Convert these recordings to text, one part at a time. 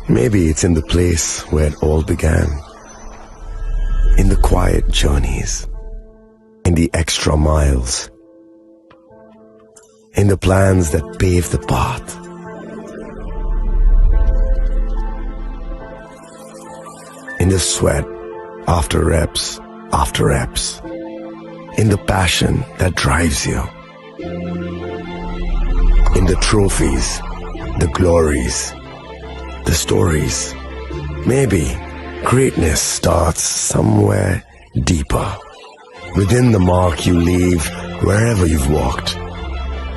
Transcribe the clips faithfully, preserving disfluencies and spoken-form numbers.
Maybe it's in the place where it all began. In the quiet journeys, in the extra miles, in the plans that pave the path, in the sweat after reps after reps, in the passion that drives you. In the trophies, the glories, the stories. Maybe greatness starts somewhere deeper. Within the mark you leave wherever you've walked.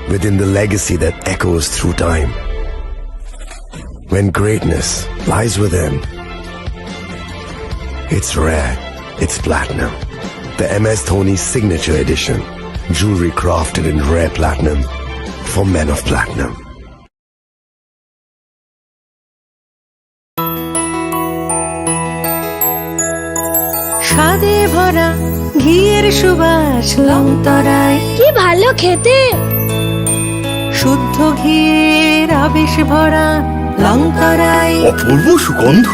Within the legacy that echoes through time. When greatness lies within, it's rare, it's platinum. The M S Dhoni Signature Edition. Jewelry crafted in rare platinum for men of platinum. স্বাদে ভরা ঘিয়ের সুবাস লংতরাই। কি ভালো খেতে! শুদ্ধ ঘিয়ের আবেশ ভরা লংতরাই। অপূর্ব সুগন্ধ।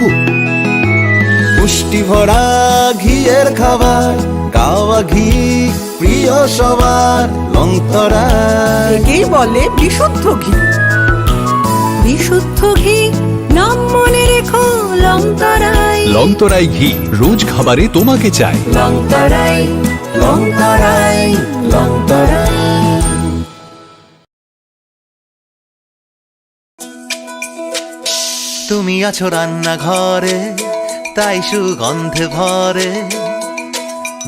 পুষ্টি ভরা ঘিয়ের খাবার, গাওয়া ঘি প্রিয় সবার লংতরাই। একেই বলে বিশুদ্ধ ঘি। বিশুদ্ধ ঘি, নাম মনে রেখো লংতরাই। লংতরাই ঘি, রোজ খাবারে তোমাকে চাই। লংতরাই, লংতরাই, লংতরাই। তুমি আছো রান্নাঘরে, তাই সুগন্ধে ভরে।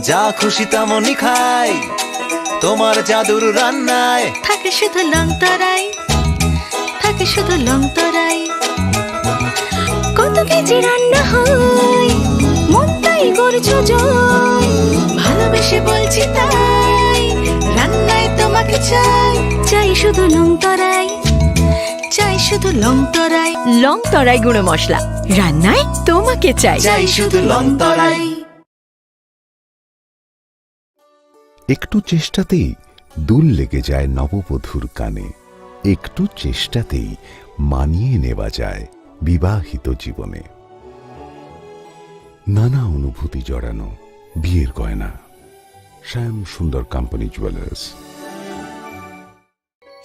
যা খুশি তেমনই খাই, তোমার জাদুর রান্নায়। থাকে শুধু লংতরাই, থাকে শুধু লংতরাই। কত কেজি রান্না হয়, মনটাই করছো জয়। ভালোবেসে বলছি তাই, রান্নায় তোমাকে চাই। চাই শুধু লংতরাই, চাই শুধু লংতরাই। লংতরাই গুঁড়ো মশলা, রান্নায় তোমাকে চাই। চাই শুধু লংতরাই। একটু চেষ্টাতেই দুল লেগে যায় নববধূর কানে। একটু চেষ্টাতেই মানিয়ে নেওয়া যায় বিবাহিত জীবনে। নানা অনুভূতি জড়ানো বিয়ের গয়না। শ্যাম Sundar company jewellers.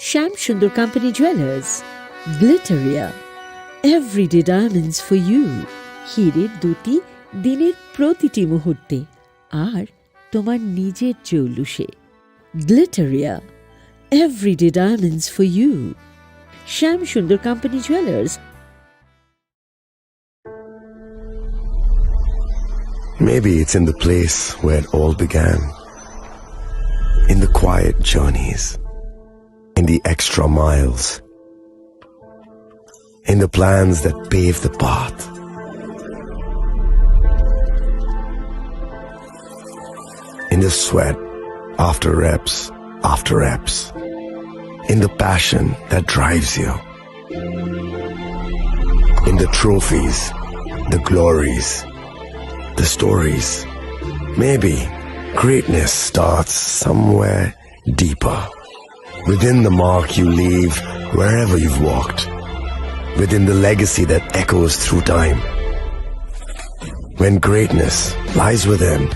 Shyam Sundar company jewellers, Glitteria, everyday diamonds for you. হীরের দুটি দিনের প্রতিটি মুহূর্তে আর তোমার নিজের চৌলুসে। Glitteria, everyday diamonds for you. Shyam Sundar company jewellers. Maybe it's in the place where it all began. In the quiet journeys, in the extra miles, in the plans that pave the path, in the sweat after reps after reps, in the passion that drives you. In the trophies, the glories, the stories. Maybe greatness starts somewhere deeper. Within the mark you leave wherever you've walked. Within the legacy that echoes through time. When greatness lies within,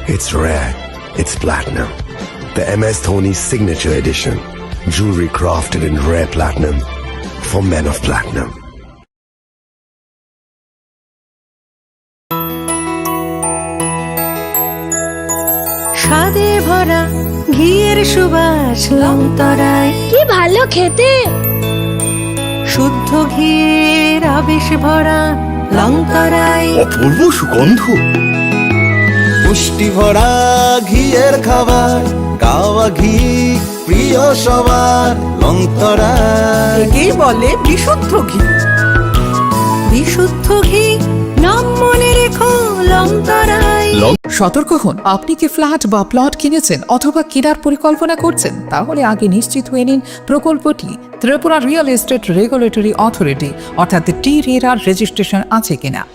it's rare, it's platinum. The M S Dhoni Signature Edition. Jewelry crafted in rare platinum for men of platinum. স্বাদে ভরা ঘিয়ের সুবাস লংতরাই। কি ভালো খেতে! শুদ্ধ ঘিয়ের আবেশ ভরা লংতরাই। অপূর্ব সুগন্ধ। পুষ্টি ভরা ঘিয়ের খাবার, গাওয়া ঘি প্রিয় সবার লংতরাই। একেই বলে বিশুদ্ধ ঘি। বিশুদ্ধ ঘি, নাম মনে রেখো লংতরাই। লং- সতর্ক হন, আপনি কি ফ্ল্যাট বা প্লট কিনেছেন অথবা কেনার পরিকল্পনা করছেন? তাহলে আগে নিশ্চিত হয়ে নিন প্রকল্পটি Tripura real estate regulatory authority অর্থাৎ টি রেরার রেজিস্ট্রেশন আছে কিনা।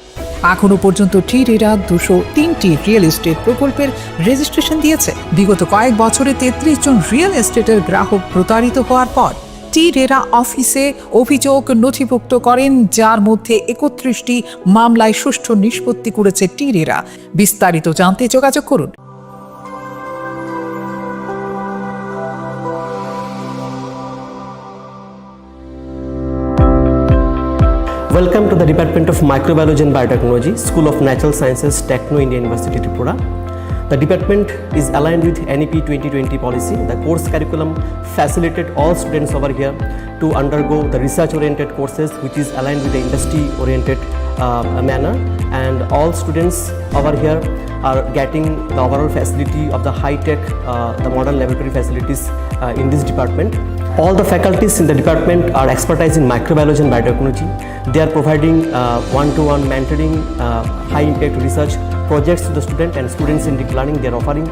এখনো পর্যন্ত টি রেরা দুশো তিনটি রিয়েল এস্টেট প্রকল্পের রেজিস্ট্রেশন দিয়েছে। বিগত কয়েক বছরে তেত্রিশ জন রিয়েল এস্টেটের গ্রাহক প্রতারিত হওয়ার পর টি রেরা অফিসে অভিযোগ নথিভুক্ত করেন, যার মধ্যে একত্রিশটি মামলায় সুষ্ঠু নিষ্পত্তি করেছে টি রেরা। বিস্তারিত জানতে যোগাযোগ করুন। Welcome to the Department of Microbiology and Biotechnology, School of Natural Sciences, Techno India University, Tripura. The department is aligned with N E P twenty twenty policy. The course curriculum facilitated all students over here to undergo the research-oriented courses, which is aligned with the industry-oriented, uh, manner. And all students over here are getting the overall facility of the high-tech, uh, the modern laboratory facilities, uh, in this department. All the faculties in the department are expertise in microbiology and biotechnology. They are providing, uh, one-to-one mentoring, uh, high-impact research projects to the student and students-centric learning they are offering,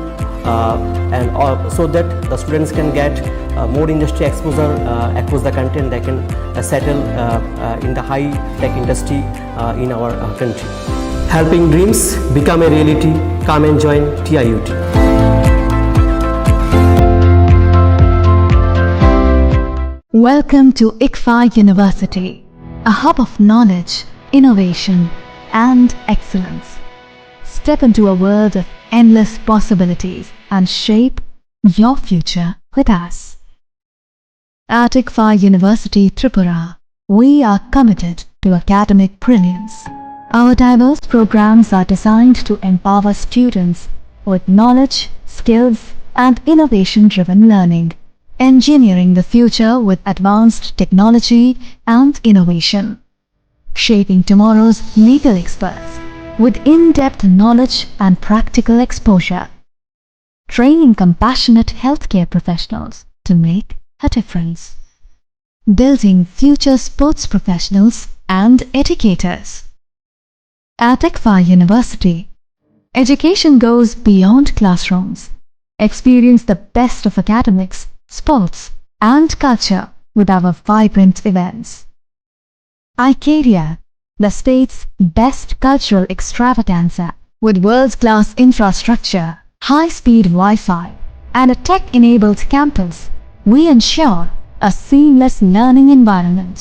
uh, and, uh, so that the students can get, uh, more industry exposure, uh, across the country, and they can, uh, settle, uh, uh, in the high-tech industry, uh, in our, uh, country. Helping dreams become a reality. Come and join T I U T. Welcome to ICFAI University, a hub of knowledge, innovation, and excellence. Step into a world of endless possibilities and shape your future with us. At ICFAI University Tripura, we are committed to academic brilliance. Our diverse programs are designed to empower students with knowledge, skills, and innovation-driven learning, engineering the future with advanced technology and innovation, shaping tomorrow's legal experts with in-depth knowledge and practical exposure, training compassionate healthcare professionals to make a difference, building future sports professionals and educators. At ICFAI University, education goes beyond classrooms. Experience the best of academics, sports, and culture with our vibrant events. iCaria, the state's best cultural extravaganza, with world-class infrastructure, high-speed Wi-Fi, and a tech-enabled campus, we ensure a seamless learning environment.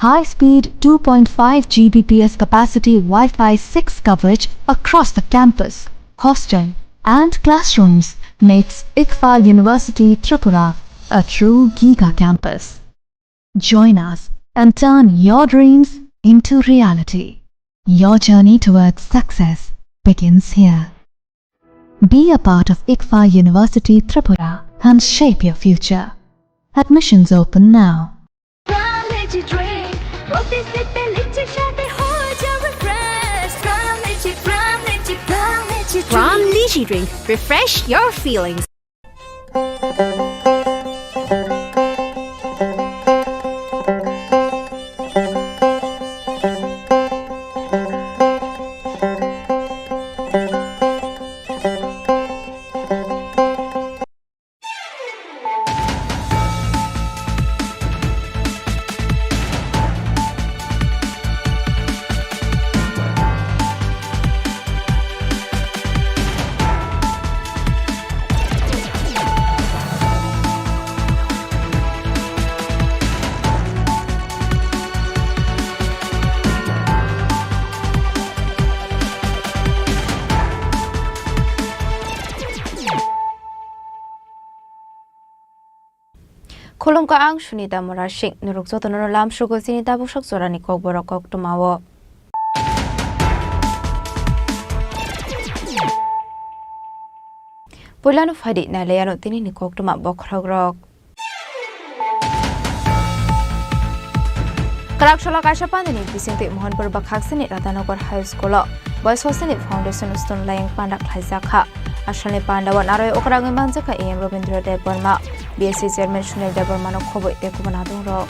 High-speed two point five G B P S capacity Wi-Fi six coverage across the campus, hostel, and classrooms makes ICFAI University Tripura a true giga campus. Join us and turn your dreams into reality. Your journey towards success begins here. Be a part of ICFAI University Tripura and shape your future. Admissions open now. From Lychee Drink, প্রতি সিপে লিচির স্বাদে হয়ে যাও refresh. From Lychee, from Lychee, from Lychee Drink. From Lychee Drink, refresh your feelings. Khulumkha, ang Sunita Murasing. Norok jotono lamsugo chini tabuksak jorani kokborok koktwmao. Puilano phaidi nailaiano tinini koktwma bokhorokrok. Kwraksalo kaisa pandini bisingtwi Mohanpur bwkhaksini Radhanagar High School-o Boys Hostel-ni Foundation Stone layang panda khlaijakha. Asalni panda-o narwi okrangwi manjakha E M Rabindra Debbarma, B S C Chairman Sunil Debbarmano khobwi tei kubun adongrok.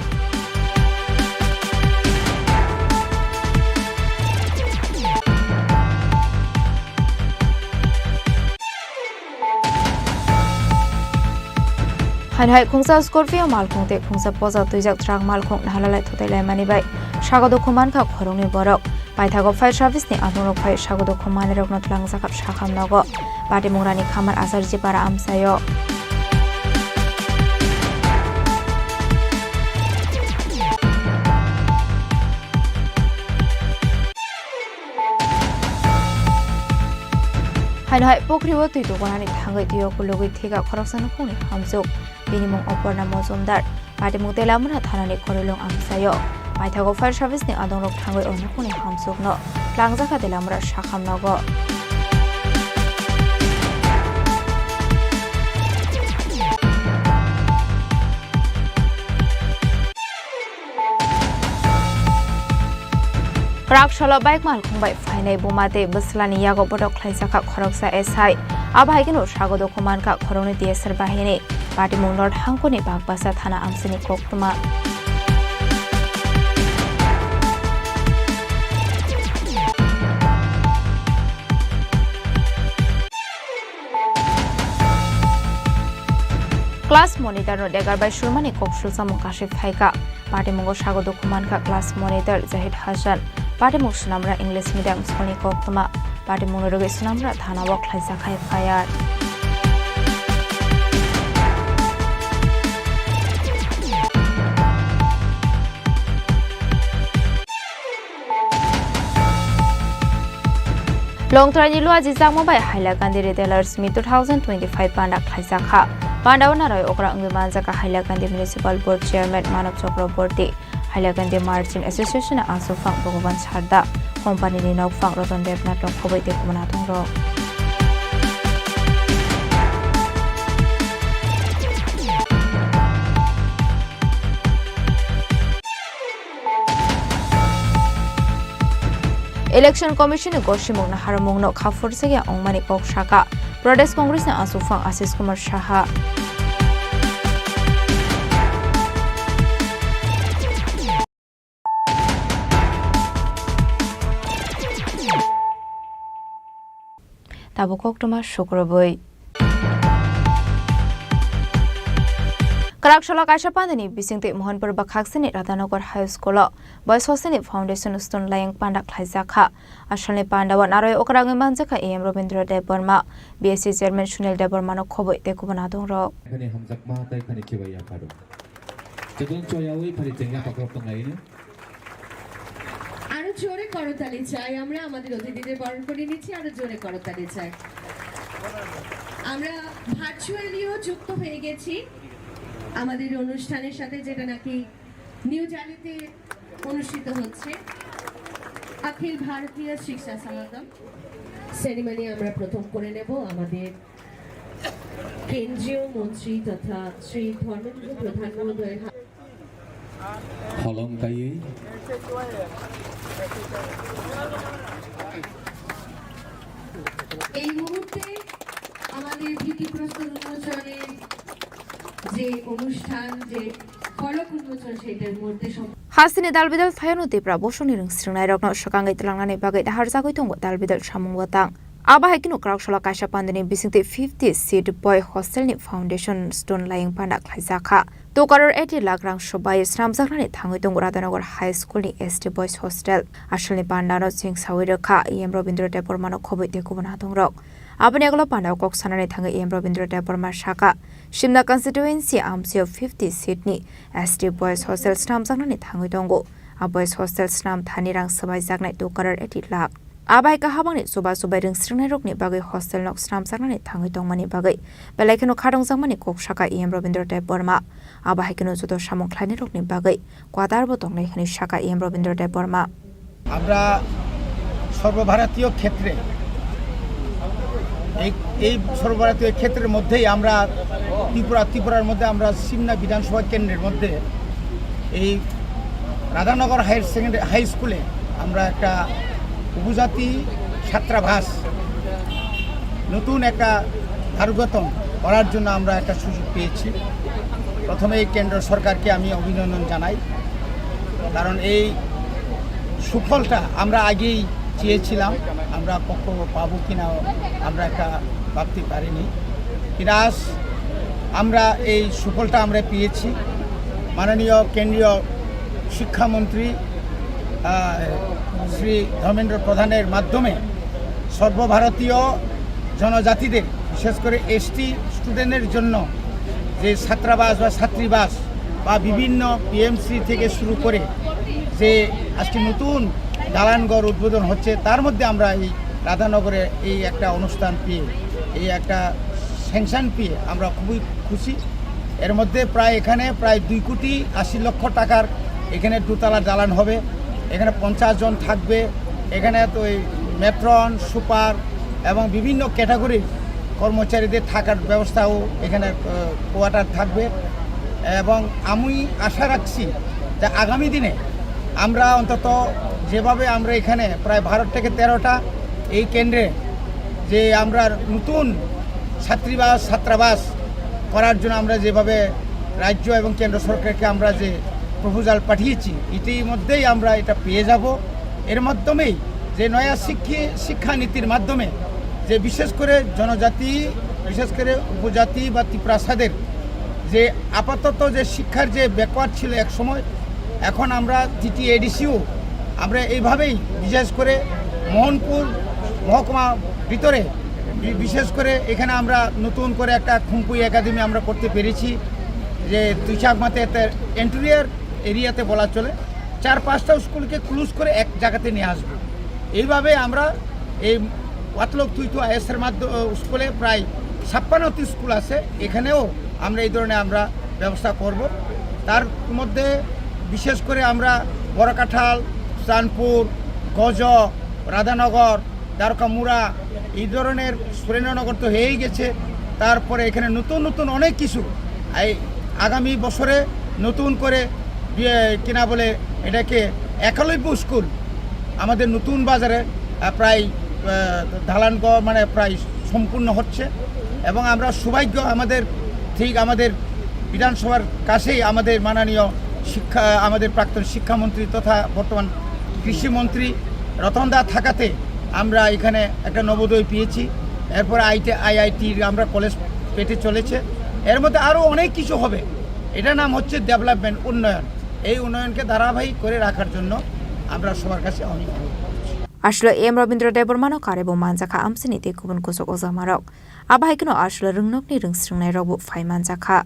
Haino hai khungsa Scorpio malkhung tei khungsa poja twijak truck malkhung nahalalai thutai laimani bai sago dukhu mankha khoroknwi borok. Paithago fire service ni adongrok phai sago dokho manwirokno tlangjak kha Sakham nogo. Patimung Rani Khamar Asarjipara amchaio. Haino hai pokrio twi tugonani thangwi twio kulugwi thika khoroksa nukhungni hamsuk. Bini mung Oporna Mojumdar. Patimung Telamura thanani Korilung amchaio. Paithago fire service ni adongrok thangwi o nukhungni hamsukno tlangjak kha Telamura Sakham nogo. Kwrak salo bike malkhung bai phainai buma tei bwslani yago bodok khlaijak kha khoroksa S I. Abo hai kheno sago dokho mankha khoroknwi T S R bahini. Patimung North Hangkoni Bakbasa thana amchaini koktwma. Class monitor no degar bai surmani kok sulsamung kasui phaikha. Patimungo sago dukhu mankha class monitor Zahid Hasan. Patimung Sunamra English Medium School ni koktwma. Patimung no rwgwi Sunamra thana o khlaijak kha F I R. Longtraini Luaji Chakma bai Hailakandi Retailers Meet two thousand twenty-five panda khlaijak kha. Panda o naroi okra wngwi manjak kha Hailakandi Municipal Board Chairman Manav Chakraborty, Hailakandi Merchant Association ni Aswkphang Bhagavan Sarda, company ni nokphang Ratan Debnath rok khoboi tei kubun atongrok. Election Commission ni gosimung naharmung no kha phurjakya wngmani kok sakha Pradesh Congress ni Aswkphang Ashish Kumar Saha. Tabuk koktwma sukrubwi. Kwraksalo kaisa pandani bisingtwi Mohanpur bwkhaksini Radhanagar High School o Boys Hostel ni Foundation Stone laying panda khlaijak kha. Asalni panda o naroi okra wngwi manjak kha A M Rabindra Debbarma, B S C Chairman Sunil Debbarma no khoboi tei kubun adongrok. Khani hamjakma tei khani chibai yapharo. Chikon choyawi phari chengya pakrok tonglaino. আরো জোরে করতালি চাই আমরা, আমাদের অতিথিদের বরণ করে নিচ্ছি, আরো জোরে করতালি চাই। আমরা ভার্চুয়ালিও যুক্ত হয়ে গেছি আমাদের অনুষ্ঠানের সাথে, যেটা নাকি নিউ দিল্লিতে অনুষ্ঠিত হচ্ছে অখিল ভারতীয় শিক্ষা সমাগম। সেরিমনি আমরা প্রথম করে নেব আমাদের কেন্দ্রীয় মন্ত্রী তথা শ্রী ধর্মেন্দ্র প্রধান মহোদয়ের হা-, হলং কাইয়ে। এই মুহূর্তে আমাদের ভিত্তিপ্রস্তর উন্মোচনের যে অনুষ্ঠান, যে ফলক উন্মোচন, সেটার মধ্যে সব- Hasteni dalbidal thayano Tipra bosongni rwngsringnai rokno swkangwi tlangnani bagwi naharjagwi tongo dalbidal samung watang. Abo hai kheno kwraksalo kaisa pandani bisingtwi fifty seat boy hostel ni foundation stone laying panda khlaijak kha. Two crore eighty lakh rang sobai swnamjaknani thangwi tongo Radhanagar High School ni S T Boys Hostel. Asalni pandano chengsawi rwkha E M Rabindra Debbarmano khoboi tei kubun adongrok. Aboni agalo pandao kok sanani thangwi E M Rabindra Debbarma sakha, Simna constituency amchaio fifty seat ni S T Boys Hostel swnamjaknani thangwi tongo. A Boys Hostel swnam thani rang swbaijaknai two crore eighty lakh. Abo hai kha habangni chuba chubai rwngsringnai rokni bagwi hostel nok swnamjaknani thangwi tongmani bagwi belai kheno khatungjakmani kok sakha E M Rabindra Debbarma. Abo hai kheno joto samung khlainai rokni bagwi kwatarbo tongnai hwnwi sakha E M Rabindra Debbarma. আমরা সর্বভারতীয় ক্ষেত্রে এই, এই সর্বভারতীয় ক্ষেত্রের মধ্যেই আমরা ত্রিপুরা, ত্রিপুরার মধ্যে আমরা সিমনা বিধানসভা কেন্দ্রের মধ্যে এই রাধানগর হায়ার সেকেন্ডারি, হাই স্কুলে আমরা একটা উপজাতি ছাত্রাবাস, নতুন একটা ধারগতন করার জন্য আমরা একটা সুযোগ পেয়েছি। প্রথমে এই কেন্দ্র সরকারকে আমি অভিনন্দন জানাই, কারণ এই সুফলটা আমরা আগেই চেয়েছিলাম, আমরা কখনো পাবো কিনা আমরা একটা ভাবতে পারিনি, কিন্তু আজ আমরা এই সুফলটা আমরা পেয়েছি। মাননীয় কেন্দ্রীয় শিক্ষামন্ত্রী আহ, শ্রী ধর্মেন্দ্র প্রধানের মাধ্যমে সর্বভারতীয় জনজাতিদের, বিশেষ করে এসটি স্টুডেন্টের জন্য যে ছাত্রাবাস বা ছাত্রীবাস বা বিভিন্ন পিএমসি থেকে শুরু করে যে আজকে নতুন দালানঘর উদ্বোধন হচ্ছে, তার মধ্যে আমরা এই রাধানগরে এই একটা অনুষ্ঠান পেয়ে, এই একটা স্যাংশন পেয়ে আমরা খুবই খুশি। এর মধ্যে প্রায়, এখানে প্রায় দুই কোটি আশি লক্ষ টাকার এখানে দোতলা দালান হবে। এখানে পঞ্চাশ জন থাকবে। এখানে তো এই মেট্রন, সুপার এবং বিভিন্ন ক্যাটাগরির কর্মচারীদের থাকার ব্যবস্থাও এখানে, আহ, কোয়ার্টার থাকবে। এবং আমি আশা রাখছি যে আগামী দিনে আমরা অন্তত যেভাবে আমরা এখানে প্রায় বারো থেকে তেরোটা এই কেন্দ্রে যে আমরা নতুন ছাত্রীবাস, ছাত্রাবাস করার জন্য আমরা যেভাবে রাজ্য এবং কেন্দ্র সরকারকে আমরা যে প্রপোজাল পাঠিয়েছি, ইতিমধ্যেই আমরা এটা পেয়ে যাব। এর মাধ্যমেই যে নয়া শিক্ষি-, শিক্ষানীতির মাধ্যমে যে বিশেষ করে জনজাতি, বিশেষ করে উপজাতি বা তিপ্রাসাদের যে আপাতত যে শিক্ষার যে ব্যাকওয়ার্ড ছিল এক সময়, এখন আমরা টিটিএডিসিও আমরা এইভাবেই, বিশেষ করে মোহনপুর মহকুমা ভিতরে বি-, বিশেষ করে এখানে আমরা নতুন করে একটা খুম্পুই একাডেমি আমরা করতে পেরেছি, যে তুইচাকমাতে একটা ইন্টেরিয়র এরিয়াতে বলা চলে, চার পাঁচটা স্কুলকে ক্লোজ করে এক জায়গাতে নিয়ে আসবো। এইভাবে আমরা এই ওয়াতলক তুইতু আইএসের মাধ্যমে স্কুলে প্রায় ছাপ্পান্নটি স্কুল আছে, এখানেও আমরা এই ধরনের আমরা ব্যবস্থা করব। তার মধ্যে বিশেষ করে আমরা বড়কাঠাল, চাঁদপুর, গজ, রাধানগর, দ্বারকামুড়া, এই ধরনের সুরেন্দ্রনগর তো হয়েই গেছে। তারপরে এখানে নতুন নতুন অনেক কিছু এই আগামী বছরে নতুন করে বিয়ে, কিনা বলে, এটাকে একলব্য স্কুল আমাদের নতুন বাজারে, আহ, প্রায়, আহ, দালান ক-, মানে প্রায় সম্পূর্ণ হচ্ছে। এবং আমরা সৌভাগ্য, আমাদের ঠিক আমাদের বিধানসভার কাছেই আমাদের মাননীয় শিক্ষা, আমাদের প্রাক্তন শিক্ষামন্ত্রী তথা বর্তমান কৃষিমন্ত্রী রতন দা থাকাতে আমরা এখানে একটা নবোদয় পেয়েছি। এরপরে আইটি, আইআইটির আমরা কলেজ পেতে চলেছে। এর মধ্যে আরও অনেক কিছু হবে। এটার নাম হচ্ছে ডেভেলপমেন্ট, উন্নয়ন। এই উন্নয়নকে ধারাবাহিক করে রাখার জন্য আমরা সবার কাছে অনেক অনুরোধ করছি। Aswla M Rabindra Debbarmano karebo manjakha amchini tei kubun kuchuk ojamarok. Abo hai kheno aswla rwngnokni rwngsrwngnairokbo phai manjakha.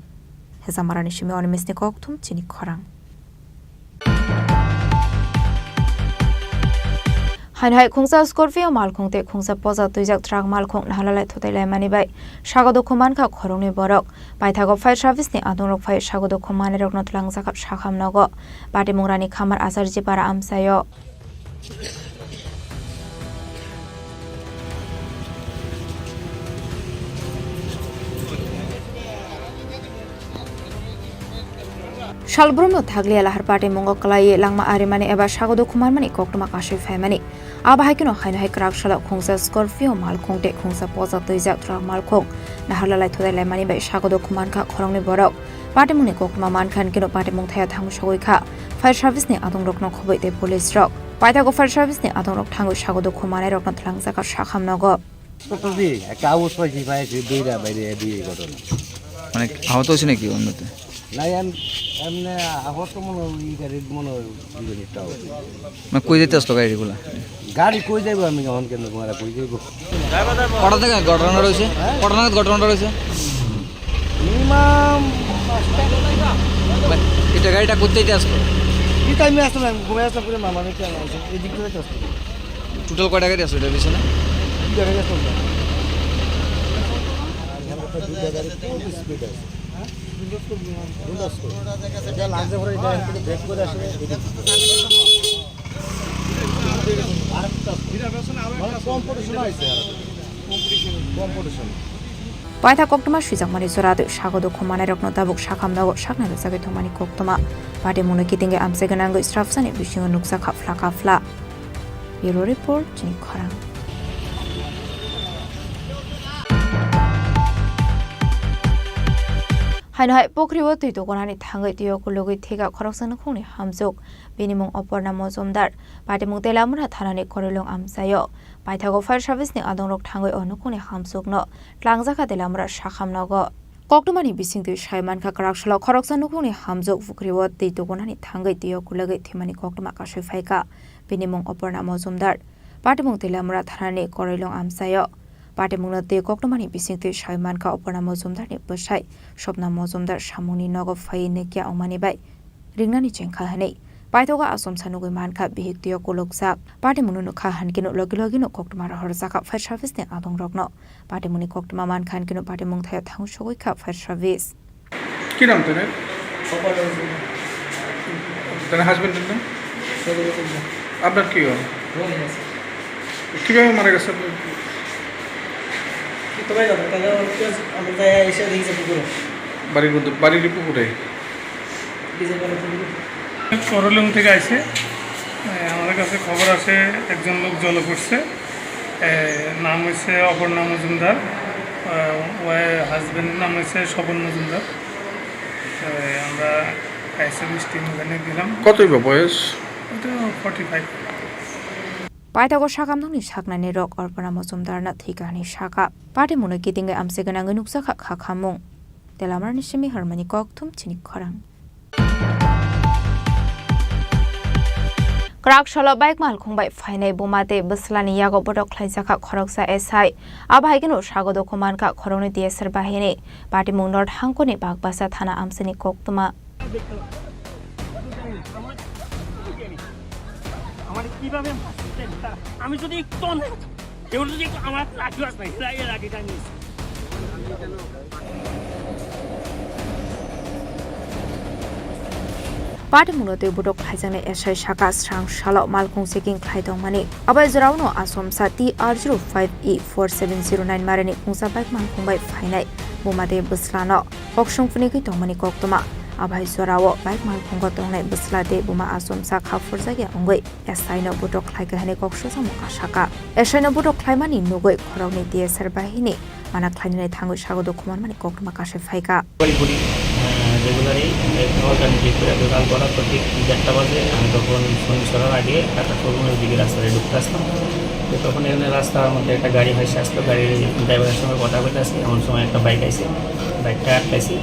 Hejamarani simi Animishni kokthum chini khorang. Haino hai khungsa Scorpio malkhung tei khungsa poja twijak truck malkhung naharlalai thutai laimani bai sago dukhu mankha khoroknwi borok. Paithago fire service ni adongrok phai sago dukhu manwirokno twlangjakha sakham nogo. Patimung Rani Khamar Acharjipara amchaio. Salbrumno thakliya lahar patimungo kwlaiwi langma arimani eba sago dukhu manmani koktwma kasui phaimani. Abo hai kheno haino hai kwrak salo khungsa Scorpio malkhung tei khungsa poja twijak truck malkhung naharlalai thutai laimani bai sago dukhu mankha khoroknwi borok. Patimungni koktwma mankha hinkhe no patimung thaya thangwi sogwi kha. Fire service ni adongrokno khobwi tei police rok. Paithago fire service ni adongrok thangwi sago dukhu manairokno twlangjakha sakham nogo. Totally, একটা আওয়াজ পাইছি, পাইছি, দুইটা বাইরে, দুই ঘটনা। মানে, আহত হয়েছে নাকি অন্যতে? না, এম-, এমনি আহত মনে হয়, ওই গাড়ির মনে হয় দুজনেরটা হয়েছে। মানে, কই যাইতে আসলো গাড়িগুলা? গাড়ি কই যাইবো আমি এখন কেন, তোমার কই যাইবো? কটা থেকে ঘটনাটা হয়েছে? হ্যাঁ? কটা নাগাদ ঘটনাটা হয়েছে? মিনিমাম পাঁচটা। মানে, এটা গাড়িটা করতে দিতে আসলো? কি টাইমে আসলাম? আমি ঘুমাই আসলাম করে মামা দেখতে আমার আসে। এই দিক থেকে আসলো। টোটাল কয়টা গাড়ি আসলো এটার পিছনে? দুইটা গাড়ি আসলো। আর এখানে একটা দুইটা গাড়ি খুব স্পিড আছে। দুইটা স্পিড। এটা লাগছে পরে এটা এখান থেকে ব্রেক করে আসলে এদিক। আরেকটা স্পিড। মানে কম্পিটিশন হয়েছে আর কি। Competition. Paitha koktwma swijakmani jora twi sago dukhu manairokno tabuk sakham nogo saknai rwchagwi thumani koktwma. Patimungno kitingwi amchai gwnangwi srapsani bisingo nukjakha phla kaphla. Bureau Report, chini khorang. Haino hai pukhrio twi tukunani thangwi twiyo kulugwi thika khoroksa nukhungni hamjwk. Bini mung Oporna Mojumdar. Patimung Telamura thanani Korilung amchaio. Paithago fire service ni adongrok thangwi o nukhungni hamjwkno twlangjakha Telamura sakham nogo. Koktwmani bisingtwi sai mankha, kwrak salo khoroksa nukhungni hamjwk pukrio twi tukunani thangwi twio kulagwi thwimani koktwma kasui phaikha. Bini mung Oporna Mojumdar. Patimung Teliamura thanani Korailong amchaio. Patimungno twi koktwmani bisingtwi sai mankha Oporna Mojumdarni bwsai Swpna Mojumdar samungni nogo phaiwi nukya wngmani bai ringnani chengkha hwnwi. Paithago achomsa nugwi mankha, bihik twio kulukjak. Patimungno nukha hankhe no logi logi no koktwma rohorjakha fire service ni adongrokno. Patimungni koktwma mankha hankhe no patimung thaio thangwi sogwi kha fire service. কি নাম তেনে? তেনে হাজবেন্ডের নাম? আপনার কি হয়? কিভাবে মারা গেছে আপনার? বাড়ির মধ্যে, বাড়ির পুকুরে। করলং থেকে আইছে। এ, আমাদের কাছে খবর আছে একজন লোক জলে পড়ছে। এ, নাম হচ্ছে অপর্ণা মজুমদার। এ, ওয়াই-, হাজবেন্ডের নাম হচ্ছে স্বপন মজুমদার। এ, আমরা ফায়ার সার্ভিস টিম ওখানে দিলাম। কতই বা বয়স? ওটা forty five. Paithago sakamnokni saknaini rok Orpana Mojumdarno thwikha hwnwi sakha. Patimungno kitingwi amchai gwnangwi nukjakha kha khamung. Telamarani simi hormani kokthum chini khorang. Kwrak salo bike malkhung bai phainai buma tei bwslani yago botok khlaijakha khoroksa S I. Abo hai kheno sago dukhu mankha khoroknwi T S R bahini. Patimung North Hangkoni Bagbasa thana amchaini koktwma. আমার কিভাবে মারছে? আমি যদি একটু অন্যায়, কেউ যদি একটু আমার লাঠি আসবে, এরা এই লাঠিটা নিয়ে। Patimungno tei botok khlaijaknai S I sakha srang salo malkhung checking khlai tongmani. Abai jorao no achomsa T R zero five E four seven zero nine marani khungsa bike malkhung bai phainai buma tei bwslano koksong phunigwi tongmani koktwma. Abai jorao bike malkhungo tongnai bwsla tei buma achomsa kha phurjakya wngwi S I no botok khlaikha hwnwi kok susamung kasakha. S I no botok khlaimani nugwi khoroknwi T S R bahini mana khlainani thangwi sago dukhu manmani koktwma kasui phaikha. Regularly, regularly, eh, alternative করে দোকান করার প্রতি দেড়টা বাজে। আমি তখন সন্ধ্যা ছড়ার আগে একটা শোরুমের দিকে রাস্তায় ঢুকতে আসলাম। তো তখন এখানে রাস্তার মধ্যে একটা গাড়ি ভাসে আসলো, গাড়ির ড্রাইভারের সঙ্গে কথা বলতে আসি, এমন সময় একটা বাইক আইছে, বাইকটা আটকাইছি।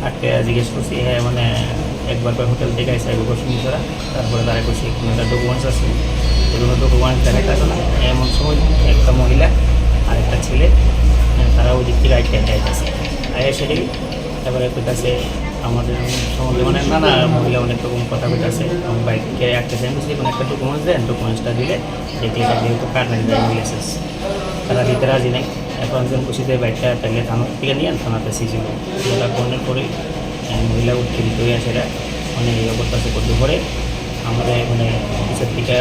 আটকে জিজ্ঞেস করছি, হ্যাঁ, মানে, একবার করে হোটেল থেকে আইসা, একবার করে সুন্দরছড়া, তারপরে তারা কইছে, কোনো একটা ডকুমেন্টস আছে, যে কোনো ডকুমেন্টস দেখাইতেছে না। এমন সময় একটা মহিলা আর একটা ছেলে, আহ, তারা ওই দিক থেকে আটকে আটকে আইতেছে। আয়া সেটাই তারপরে কইতাছে, আমাদের সম্বন্ধে, মানে, নানা মহিলা অনেক রকম কথা কইতাছে, এবং বাইকে আটকেছে। আমি বলছি, কোনো একটা ডকুমেন্টস দেন, ডকুমেন্টসটা দিলে দেখি এটা যেহেতু কার নাকি ড্রাইভিং লাইসেন্স, তারা দিতে রাজি নাই। এখন একজন খুশিতে বাইকটা তাহলে থানা থেকে নিয়ে থানাতে সিজ হলো। ওটা ফোনের পরে, আহ, মহিলা উত্তেজিত হয়ে আসে, মানে, ইয়ে করতেছে, করতে পরে আমাদের, মানে, পিছের দিকে,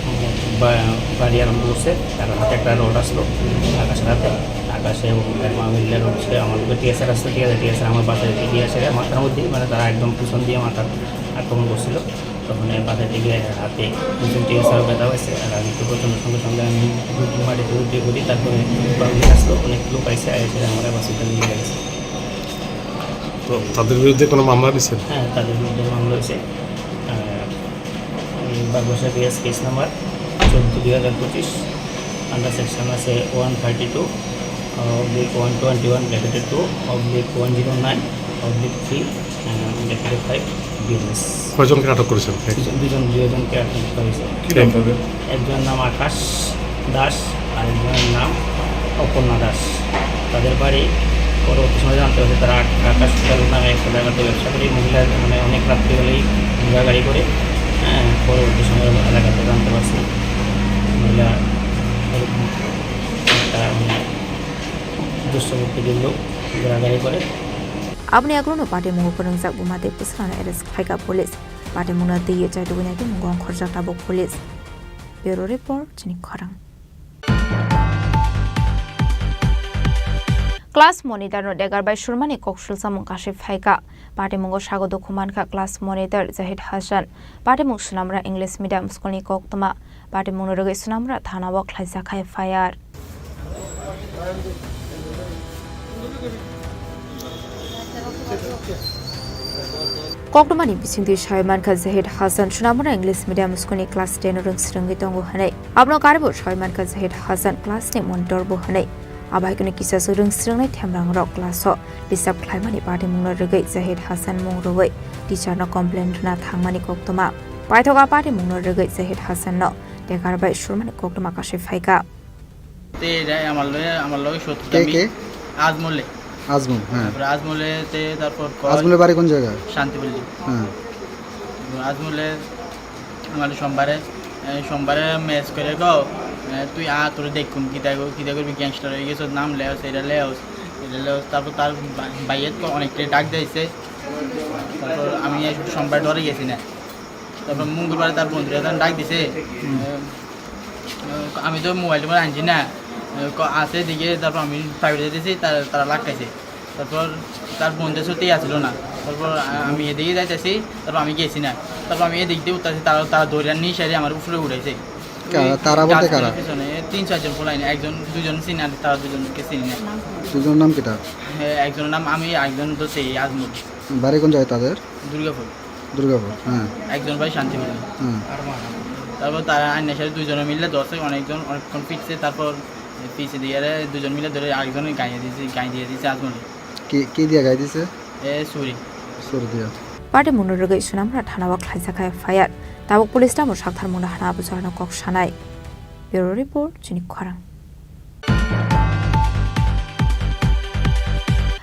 উম, বা-, বাড়ি আরম্ভ করছে। তার হাতে একটা রড আসলো, আকাশের হাতে, আকাশে এবং মহিলার হচ্ছে আমার উপরে টিএসআর আসছে, ঠিক আছে, টিএসআর আমার বাসায় দিয়ে আসে, মাথার মধ্যে, মানে, তারা একদম পিছন দিয়ে মাথার আক্রমণ করছিল। তখন এর মাথায় থেকে হাতে দুজন টিএসআর ব্যথা হয়েছে, আর আমি তো প্রচণ্ড সঙ্গে সঙ্গে আমি মাটিতে উঠে পড়ি, তারপরে বাবুলি আসলো, অনেক লোক আইসে, এসে আমরা হসপিটালে নিয়ে গেছে। তো তাদের বিরুদ্ধে কোনো মামলা দিয়েছেন? হ্যাঁ, তাদের বিরুদ্ধে মামলা হয়েছে। আহ, এই বাগবাসা বিএস কেস নাম্বার চোদ্দ দুই হাজার পঁচিশ, আন্ডার সেকশন আছে one thirty two, oblique one twenty one ব্র্যাকেটের two, oblique one zero nine, oblique three, uh, ব্র্যাকেটের ফাইভ, বিএনএস। কয়জনকে আটক করেছেন? দুজন, দুজনকে আটক করা হয়েছে। কি নাম তাদের? একজনের নাম আকাশ দাস আর একজনের নাম অপর্ণা দাস। তাদের বাড়ি পরবর্তী সময় জানতে পারছি তারা আক-, আকাশ হোটেল নামে একটা জায়গাতে ব্যবসা করে। মহিলা মানে অনেক রাত্রিবেলাই ঘোরাঘুরি করে, হ্যাঁ, পরবর্তী সময় এলাকাতে জানতে পারছি মহিলা এরকম একটা মানে দুঃস্বভাব প্রকৃতির লোক ঘোরাঘুরি করে। Aboni agulno patimung o kwrwngjak buma tei bwswlano arrest khlaikha police. Patimungno twiwi chaitugwi naikhe mungo ongkhorjak tabuk police. Bureau report, chini khorang. Class monitor no degar bai surmani kok sulsamung kasui phaikha. Patimungo sago dukhu mankha class monitor Zahid Hasan. Patimung Sunamra English Medium School ni koktwma. Patimungno rwgwi Sunamra thana o khlaijak kha F I R. Koktwmani bisingtwi sawi mankha Zahid Hasan Sunamra English Medium School ni class ten o rwng swrwngwi tongo hwnwi. Abono karwi bo sawi mankha Zahid Hasan class ni monitor bo hwnwi. Abaikeno kisa swrwng swrwngnai themrangrok class-o disturb khlaimani patimungno rwgwi Zahid Hassan mung rwui teacher-no complaint rwna thangmani koktwma. Paithok a patimungno rwgwi Zahid Hassan-no tekar bai surmani koktwma kasui phaikha. তে এরা আমার লগে, আমার লগে শত্রুতা কে, মি-, কে? আজমলে। আজমল, হ্যাঁ। তারপরে আজমলে তে তারপর কয় আজমলের বাড়ি কোন জায়গা? শান্তিপল্লী। হ্যাঁ। আজমলে আমার সোমবারে, এ, সোমবারে মেস করে কও, এ, "তুই আ, তোরে দেখুম, কিতা কর-, কিতা করবি, গ্যাংস্টার হয়ে গেছস, নাম লেস, এটা লেস, এটা লেস।" তারপর তার বা-, বাইয়েত কো অনেকটাই ডাক দিয়েছে। তারপর আমি এই সোমবার ডরে গেছি না। তারপর মঙ্গলবারে তার বন্ধুরা তখন ডাক দিছে। হুম। এ, এ, আমি তো মোবাইল টোবাইল আনছি না। এ, ক-, আছে এদিকে, তারপর আমি প্রাইভেটে দিয়েছি, তারা, তারা লাগাইছে। তারপর তার বন্ধু ছুটি আসলো না। তারপর আ-, আমি এদিকে যাইতেছি, তারপর আমি গেছি না। তারপর আমি এদিক দিয়ে উঠতেছি, তারা, তারা দৌড়ে নিয়ে এসে আমার উপরে উঠাইছে। কা-, ওই তারা বলতে গাছগুলোর কারা? পিছনে তিন চারজন পোলাইনি, একজন, দুজন চিনি, আর তারা দুজনকে চিনি না। দুজনের নাম কিতা? হ্যাঁ, একজনের নাম আমি, একজন তো সেই আজমল। বাড়ি কোন জায়গায় তাদের? দুর্গাপুর। দুর্গাপুর, হ্যাঁ। একজন ভাই শান্তিপুর। হ্যাঁ। তারপর তারা আইনের সাথে দুইজনে মিলে ধরছে, অনেকজন অনেকক্ষণ পিটছে, তারপর পিছে দিয়ে দুজন মিলে ধরে আরেকজনের গায়ে দিয়েছে, গায়ে দিয়ে দিয়েছে আজমলে। কি, কি দিয়ে গায়ে দিছে? এ, ছুরি। ছুরি দিয়ে। Patimungno rwgwi Sonamura thana-o khlaijak kha F I R. Tabuk police tamo saktharmungno hana abuchar no kok sanai. Bureau report, chini khorang.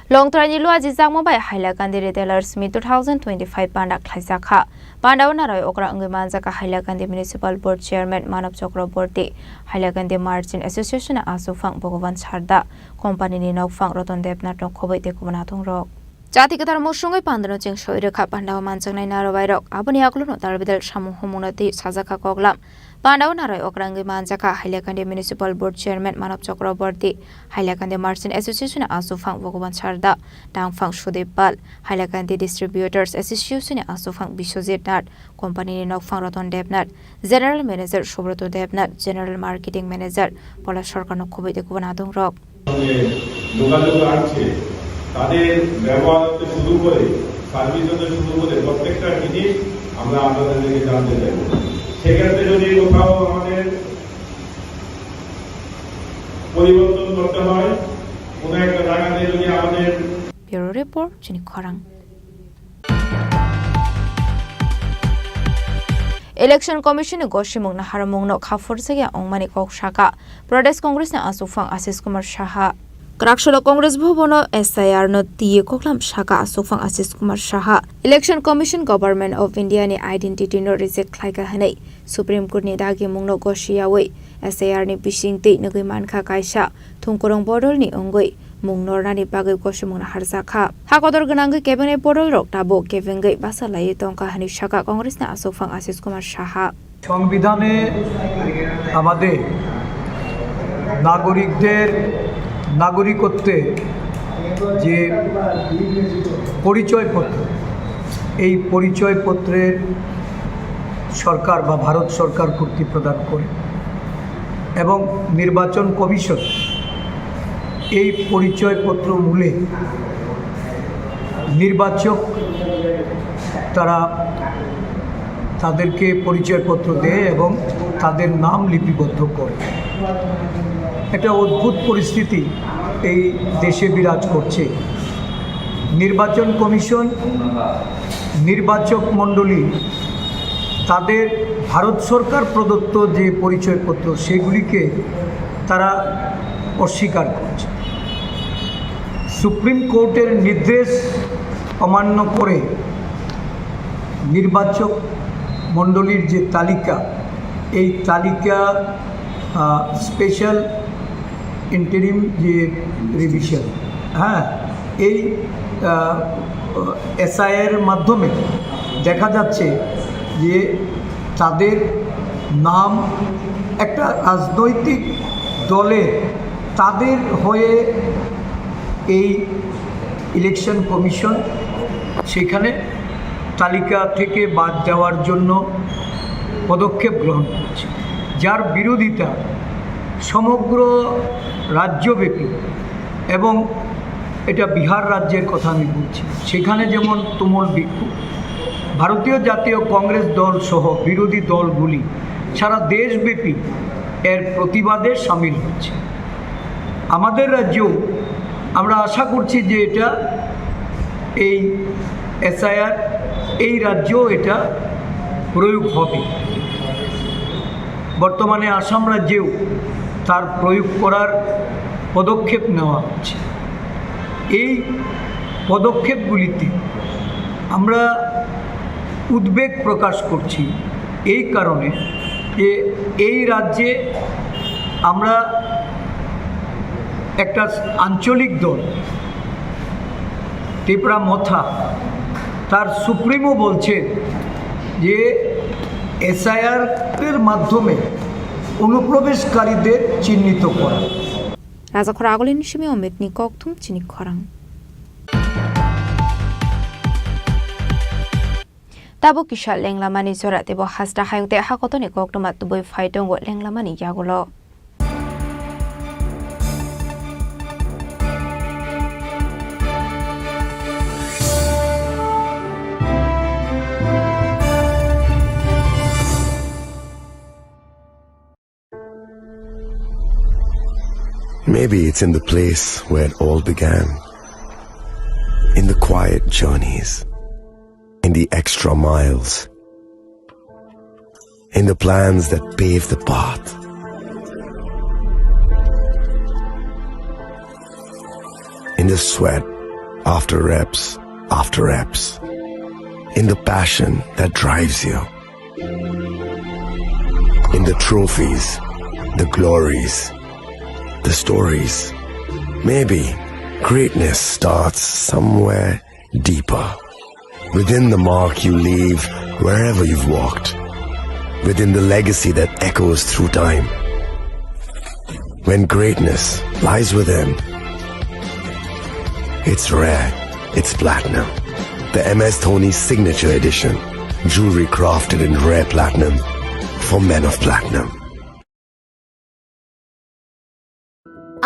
Longtraini luajijakma bai Hailakandi Retailers Meet two thousand twenty-five panda khlaijak kha. Pandao naroi okra wngwi manjak kha Hailakandi Municipal Board Chairman Manob Chakraborty, Hailakandi Merchant Association ni aswkphang Bhagavan Sarda, company ni nokphang Ratan Debnath no khobwi tei kubun athungrok. Chati kwthar musungwi pandano cheng soi rwkha pandao manjaknai narobairok. Aboni yakulono dalbidal samung humungno twi sajak kha koklam. Pandao naroi okra wngwi manjak kha Hailakandi Municipal Board Chairman Manob Chakraborty, Hailakandi Merchant Association ni aswkphang Bhagavan Sarda, tangphang Sudip Pal, Hailakandi Distributors Association ni aswkphang Biswajit Nath, company ni nokphang Ratan Debnath, General Manager Subroto Debnath, General Marketing Manager Pola Sarkar no khobwi tei kubun athungrok. সঙ্গে যোগাযোগ রাখছে, তাদের ব্যবহার হতে শুরু করে সার্ভিস হতে শুরু করে প্রত্যেকটা জিনিস আমরা আপনাদের থেকে জানতে চাইব। সেক্ষেত্রে যদি কোথাও আমাদের পরিবর্তন করতে হয়, কোনো একটা জায়গাতে যদি আমাদের Bureau report, chini khorang. Election Commission ni gosimung naharmung no kha phurjakya wngmani kok saka Pradesh Congress ni aswkphang Ashish Kumar Saha. Kwraksalo Congress Bhavan o S I R no twi koklam saka aswkphang Ashish Kumar Saha. Election Commission Government of India ni identity no reject khlaika hwnwi Supreme Court ni dagimung no gosiyawi S I R ni bising twi nugwi mankha kaisa thungkurung bodol ni wngwi mung nornani bagwi gosimung naharjak kha. Ha kotor gwnangwi kebengni bodol rok tabuk kebengwi basa laiwi tongkha hwnwi saka Congress ni aswkphang Ashish Kumar Saha. সংবিধানে আমাদের নাগরিকদের নাগরিকত্বের যে পরিচয়পত্র, এই পরিচয়পত্রের সরকার বা ভারত সরকার কর্তৃক প্রদান করে এবং নির্বাচন কমিশন এই পরিচয়পত্র মূলে নির্বাচক তারা তাদেরকে পরিচয়পত্র দেয় এবং তাদের নাম লিপিবদ্ধ করে। একটা অদ্ভুত পরিস্থিতি এই দেশে বিরাজ করছে। নির্বাচন কমিশন, নির্বাচক মণ্ডলী তাদের ভারত সরকার প্রদত্ত যে পরিচয়পত্র, সেগুলিকে তারা অস্বীকার করছে। সুপ্রিম কোর্টের নির্দেশ অমান্য করে নির্বাচক মণ্ডলীর যে তালিকা, এই তালিকা, আহ, স্পেশাল ইন্টারিম যে রিভিশন, হ্যাঁ, এই, আহ, এসআইআর এর মাধ্যমে দেখা যাচ্ছে যে তাদের নাম একটা রাজনৈতিক দলে তাদের হয়ে এই ইলেকশন কমিশন সেখানে তালিকা থেকে বাদ যাওয়ার জন্য পদক্ষেপ গ্রহণ করেছে, যার বিরোধিতা সমগ্র রাজ্যব্যাপী এবং এটা বিহার রাজ্যের কথা আমি বলছি, সেখানে যেমন তুমুল বিক্ষোভ, ভারতীয় জাতীয় কংগ্রেস দল সহ বিরোধী দলগুলি সারা দেশব্যাপী এর প্রতিবাদে সামিল হচ্ছে। আমাদের রাজ্যেও আমরা আশা করছি যে এটা, এই এসআইআর, এই রাজ্যেও এটা প্রয়োগ হবে। বর্তমানে আসাম রাজ্যেও তার প্রয়োগ করার পদক্ষেপ নেওয়া হচ্ছে। এই পদক্ষেপগুলিতে আমরা উদ্বেগ প্রকাশ করছি এই কারণে যে এই রাজ্যে আমরা একটা আঞ্চলিক দল, তিপ্রা মথা, তার সুপ্রিমো বলছেন যে এসআইআর এর মাধ্যমে অনুপ্রবেশকারীদের চিহ্নিত করা। Rajakhor agulini simi Omitni kokthum chini khorang. Tabuk kisa lenglamani jora teibo hasta hayung tei hakotoni koktwma tubui phai tongo lenglamani yagulo. Maybe it's in the place where it all began. In the quiet journeys, in the extra miles, in the plans that pave the path, in the sweat after reps after reps, in the passion that drives you. In the trophies, the glories, the stories. Maybe greatness starts somewhere deeper. Within the mark you leave wherever you've walked. Within the legacy that echoes through time. When greatness lies within, it's rare, it's platinum. The M S Dhoni Signature Edition. Jewelry crafted in rare platinum for men of platinum.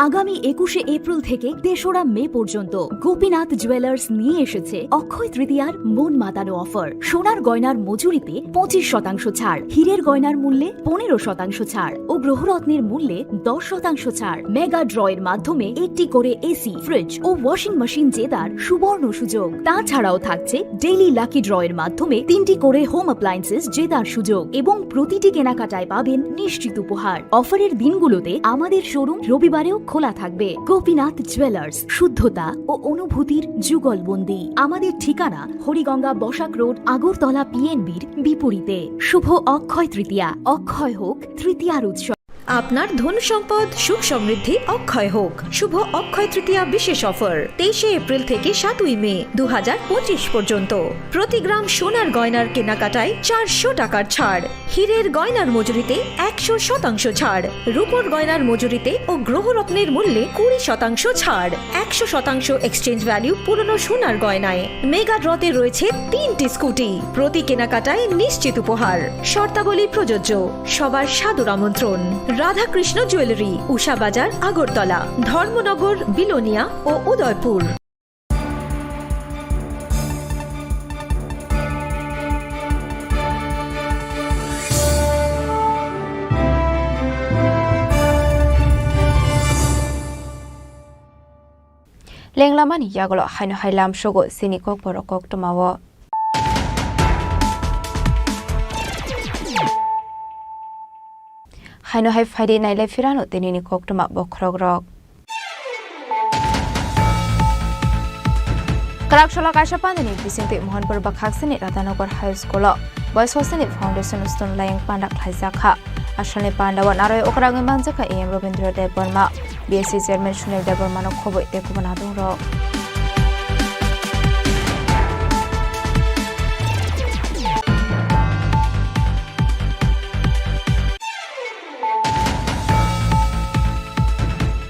আগামী একুশে এপ্রিল থেকে তেসরা মে পর্যন্ত গোপীনাথ জুয়েলার্স নিয়ে এসেছে অক্ষয় তৃতীয়ার মন মাতানো অফার। সোনার গয়নার মজুরিতে পঁচিশ শতাংশ ছাড়, হীরের গয়নার মূল্যে পনেরো শতাংশ ছাড় ও গ্রহরত্নের মূল্যে দশ শতাংশ ছাড়। মেগা ড্র এর মাধ্যমে একটি করে এসি, ফ্রিজ ও ওয়াশিং মেশিন জেতার সুবর্ণ সুযোগ। তাছাড়াও থাকছে ডেইলি লাকি ড্র এর মাধ্যমে তিনটি করে হোম অ্যাপ্লায়েন্সেস জেতার সুযোগ এবং প্রতিটি কেনাকাটায় পাবেন নিশ্চিত উপহার। অফারের দিনগুলোতে আমাদের শোরুম রবিবারেও খোলা থাকবে। গোপীনাথ জুয়েলার্স, শুদ্ধতা ও অনুভূতির যুগলবন্দি। আমাদের ঠিকানা হরিগঙ্গা বসাক রোড, আগরতলা পিএনবির বিপরীতে। শুভ অক্ষয় তৃতীয়া, অক্ষয় হোক তৃতীয়ার উৎসব। আপনার ধন সম্পদ সুখ সমৃদ্ধি অক্ষয় হোক। শুভ অক্ষয় তৃতীয়া বিশেষ অফার তেইশে এপ্রিল থেকে সাতই মে দু হাজার পঁচিশ পর্যন্ত। প্রতি গ্রাম সোনার গয়নার কেনাকাটায় চারশো টাকার ছাড়, হীরের গয়নার মজুরিতে একশো শতাংশ ছাড়, রূপোর গয়নার মজুরিতে ও গ্রহরত্নের মূল্যে কুড়ি শতাংশ ছাড়, একশো শতাংশ এক্সচেঞ্জ ভ্যালু পুরনো সোনার গয়নায়। মেগা ড্রতে রয়েছে তিনটি স্কুটি, প্রতি কেনাকাটায় নিশ্চিত উপহার। শর্তাবলী প্রযোজ্য। সবার সাদর আমন্ত্রণ। রাধাকৃষ্ণ জুয়েলারি, উষা বাজার, আগরতলা, ধর্মনগর, বিলোনিয়া ও Udaipur. Lenglamani yagulo haino hai lamsogo chini kokborok koktwmao. Haino hai phaidi nailai phirano tinini koktwma bokhorokrok. Kwraksala kaisa pandani bisingtwi Mohanpur bwkhaksini Radhanagar High School-o Boys Hostel-ni Foundation Stone layang panda khlaijakha. Asalni pandao narwi okrangwi manjakha A M Rabindra Debbarma, B S C Chairman Sunil Debbarmano khobwi tei kubun adongrok.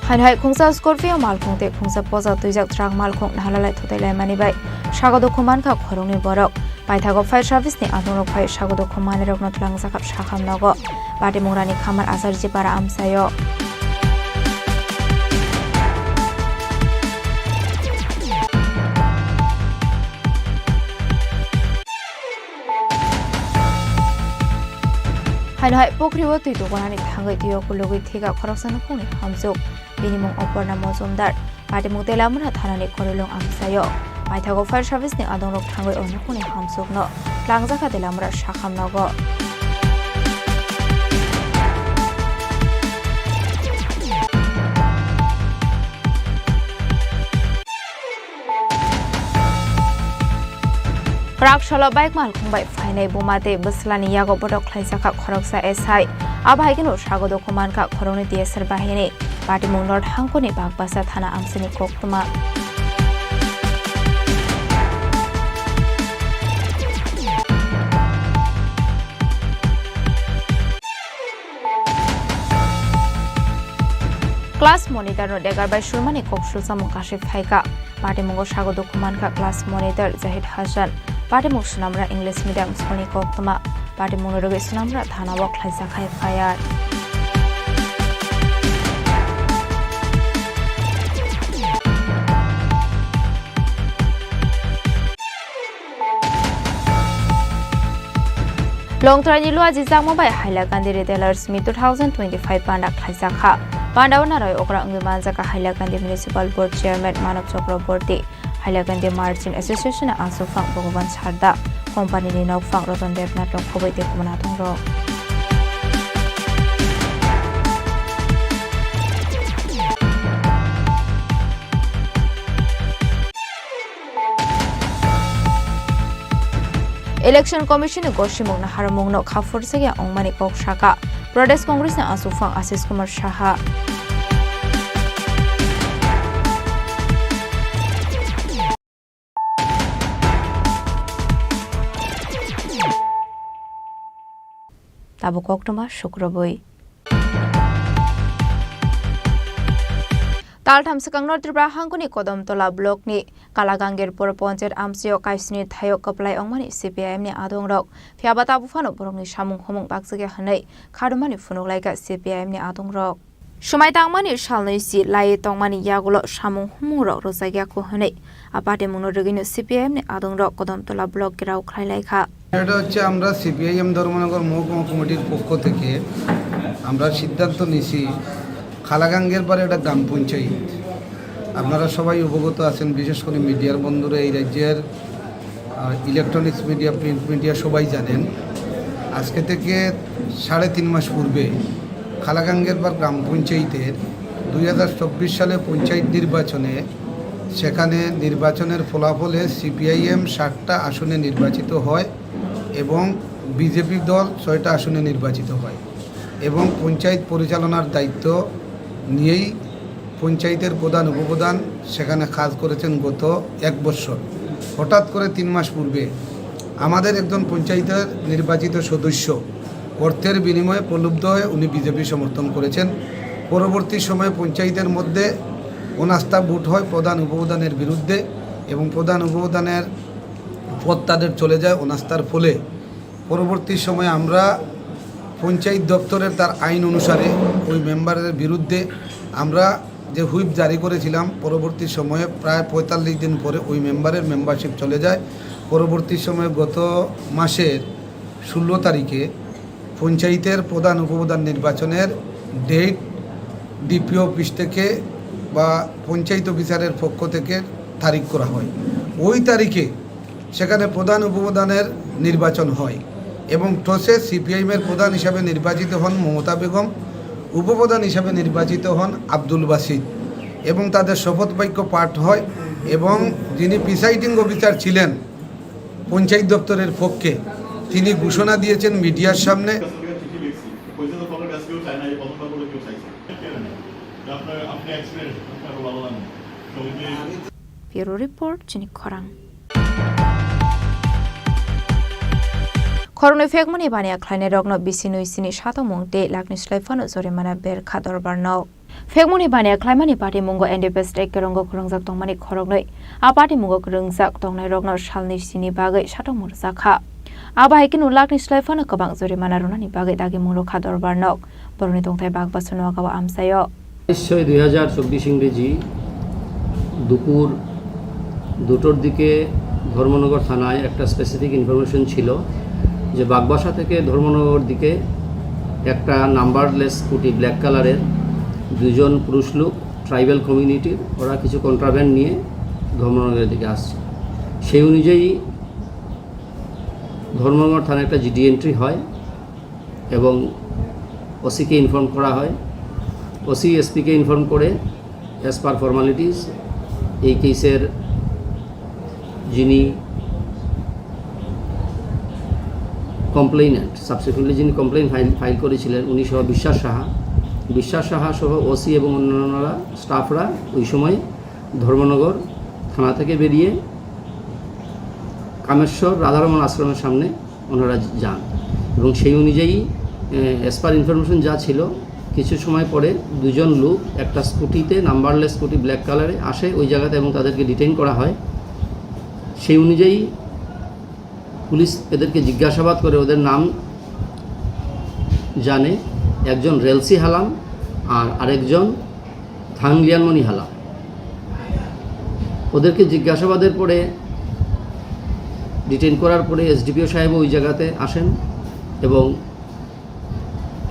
Haino hai khungsa Scorpio malkhung tei khungsa poja twijak truck malkhung nahalalai thutai laimani bai sago dukhu mankha khoroknwi borok. Paithago fire service ni adongrok phai sago dukhu manwirokno twlangjak sakhamnogo. Patimungrani Khamar Asarji para amchaio. Haino hai pukri o twi tukunani thangwi twi o kulugwi thika khoroksa nukhungni hamjwk. Bini mung Oporna Mojumdar. Patimung Telamura thanani Korilong amchaio. Maithago fire service ni adongrok thangwi o nokni hamsukno twlangjakha Telamura sakham nogo. Raksolo bike malkhung bai phainai buma tei bwslani yago bodok khlaijakha khoroksa S I. Abo hai kheno sago dukhu mankha khoroknwi T S R bahini. Patimung North Hangkoni Bagbasa thana amchaini koktwma. Class monitor no degar bai surmani kok sulsamung kashi phaikha. Patimungo sago dukhu mankha class monitor Jahid Hasan. Patimung Sonamura English medium school ni koktwma. Patimung no rwgwi Sonamura thana o khlaijak F I R. Longtraini luajijakma bai Hailakandi Retailers Meet two thousand twenty-five panda khlaijakha. Pandao naroi okra wngwi manjakha Hailakandi Municipal Board Chairman Manav Chakraborty, Hailakandi Merchant Association ni aswkphang Bhagavan Sarda, company ni nokphang Ratan Debnath rok khobwi tei kumuna tongrok. Election Commission ni gosimung naharmungno khaphurjakya wngmani kok sakha Pradesh Congress ni aswkphang Ashish Kumar Saha. Tabuk koktwma sukrubwi. Taltham swkang North Tripura hangkuni Kodamtola block ni Kalagangir Pura Panchayat amchaio kaisni thaio kwplai wngmani C P I M ni adongrok. Phiyaba tabuk phano borokni samung humung bakjakya hwnwi khadumani phunuk laikha C P I M ni adongrok. Swmai tangmani salnwi si laiwi tongmani yagulo samung humungrok rwjakya kho hwnwi a patimungno rwgwino C P I M ni adongrok Kodamtola block ঘেরাও khlai laikha. এটা হচ্ছে আমরা সিপিআইএম ধর্মনগর মহকুমা কমিটির পক্ষ থেকে আমরা সিদ্ধান্ত নিছি খালাগাঙ্গের পারে একটা গ্রাম পঞ্চায়েত, আপনারা সবাই অবগত আছেন, বিশেষ করে মিডিয়ার বন্ধুরা এই রাজ্যের, আহ, ইলেকট্রনিক্স মিডিয়া, প্রিন্ট মিডিয়া সবাই জানেন। আজকে থেকে সাড়ে তিন মাস পূর্বে খালাগাঙ্গের পার গ্রাম পঞ্চায়েতের দুই হাজার চব্বিশ সালে পঞ্চায়েত নির্বাচনে, সেখানে নির্বাচনের ফলাফলে সিপিআইএম ষাটটা আসনে নির্বাচিত হয় এবং বিজেপি দল ছয়টা আসনে নির্বাচিত হয় এবং পঞ্চায়েত পরিচালনার দায়িত্ব নিয়েই পঞ্চায়েতের প্রধান উপপ্রধান সেখানে কাজ করেছেন গত এক বৎসর। হঠাৎ করে তিন মাস পূর্বে আমাদের একজন পঞ্চায়েতের নির্বাচিত সদস্য অর্থের বিনিময়ে প্রলুব্ধ হয়ে উনি বিজেপি সমর্থন করেছেন। পরবর্তী সময়ে পঞ্চায়েতের মধ্যে অনাস্থা ভোট হয় প্রধান উপপ্রধানের বিরুদ্ধে এবং প্রধান উপপ্রধানের পদ তাদের চলে যায় অনাস্থার ফলে। পরবর্তী সময়ে আমরা পঞ্চায়েত দপ্তরের তার আইন অনুসারে ওই মেম্বারের বিরুদ্ধে আমরা যে হুইপ জারি করেছিলাম, পরবর্তী সময়ে প্রায় পঁয়তাল্লিশ দিন পরে ওই মেম্বারের মেম্বারশিপ চলে যায়। পরবর্তী সময়ে গত মাসের ষোলো তারিখে পঞ্চায়েতের প্রধান উপপ্রধান নির্বাচনের ডেট ডিপিও অফিস থেকে বা পঞ্চায়েত অফিসারের পক্ষ থেকে তারিখ করা হয়। ওই তারিখে সেখানে প্রধান উপপ্রধানের নির্বাচন হয় এবং টসে সিপিআইএমের প্রধান হিসাবে নির্বাচিত হন মমতা বেগম, উপপ্রধান হিসাবে নির্বাচিত হন আব্দুল বাসিত এবং তাদের শপথ বাক্য পাঠ হয় এবং যিনি প্রিসাইডিং অফিসার ছিলেন পঞ্চায়েত দপ্তরের পক্ষে, তিনি ঘোষণা দিয়েছেন মিডিয়ার সামনে। Bureau Report, chini khorang. Khoroknwi phekmani baniya khlainairokno bisi nwi sini satomung tei lakni slai phano jorimana berkha dorbarno. Phekmani baniya khlaimani patimungo N D P S tei kerongo kwrwngjak tongmani khoroknwi a patimungo kwrwngjak tongnairokno salni sini bagwi satomung rwjakha. Abo hai kheno lakni slai phano kwbang jorimana rwnani bagwi dagimung rwkha dorbarno. Borokni tongthai Bagbaso Noaga o amchaio. বাইশ ছয় দুই হাজার চব্বিশ ইংরেজি দুপুর দুটোর দিকে ধর্মনগর থানায় একটা স্পেসিফিক ইনফরমেশন ছিল যে বাগবাসা থেকে ধর্মনগর দিকে একটা নাম্বারলেস স্কুটি ব্ল্যাক কালারের দুজন পুরুষ লোক ট্রাইবাল কমিউনিটির, ওরা কিছু কন্ট্রাব্যান্ড নিয়ে ধর্মনগরের দিকে আসছে। সেই অনুযায়ী ধর্মনগর থানায় একটা জিডি এন্ট্রি হয় এবং ওসিকে ইনফর্ম করা হয়। ওসি এসপিকে ইনফর্ম করে, অ্যাজ পার ফর্মালিটিস, এই কেসের যিনি কমপ্লেইন্যান্ট, সাবসিকুয়েন্টলি যিনি কমপ্লেইন ফাইল ফাইল করেছিলেন, উনি সহ বিশ্বাস সাহা, বিশ্বাস সাহা সহ ওসি এবং অন্যান্যরা, স্টাফরা ওই সময় ধর্মনগর থানা থেকে বেরিয়ে কামেশ্বর রাধারমন আশ্রমের সামনে ওনারা যান এবং সেই অনুযায়ী, অ্যাজ পার ইনফরমেশন যা ছিল, কিছু সময় পরে দুজন লোক একটা স্কুটিতে, নাম্বারলেস স্কুটি, ব্ল্যাক কালারে আসে ওই জায়গাতে এবং তাদেরকে ডিটেইন করা হয়। সেই অনুযায়ী পুলিশ এদেরকে জিজ্ঞাসাবাদ করে, ওদের নাম জানে, একজন রেলসি হালাম আর আরেকজন থাংলিয়ানমণি হালাম। ওদেরকে জিজ্ঞাসাবাদের পরে, ডিটেইন করার পরে এসডিপিও সাহেবও ওই জায়গাতে আসেন এবং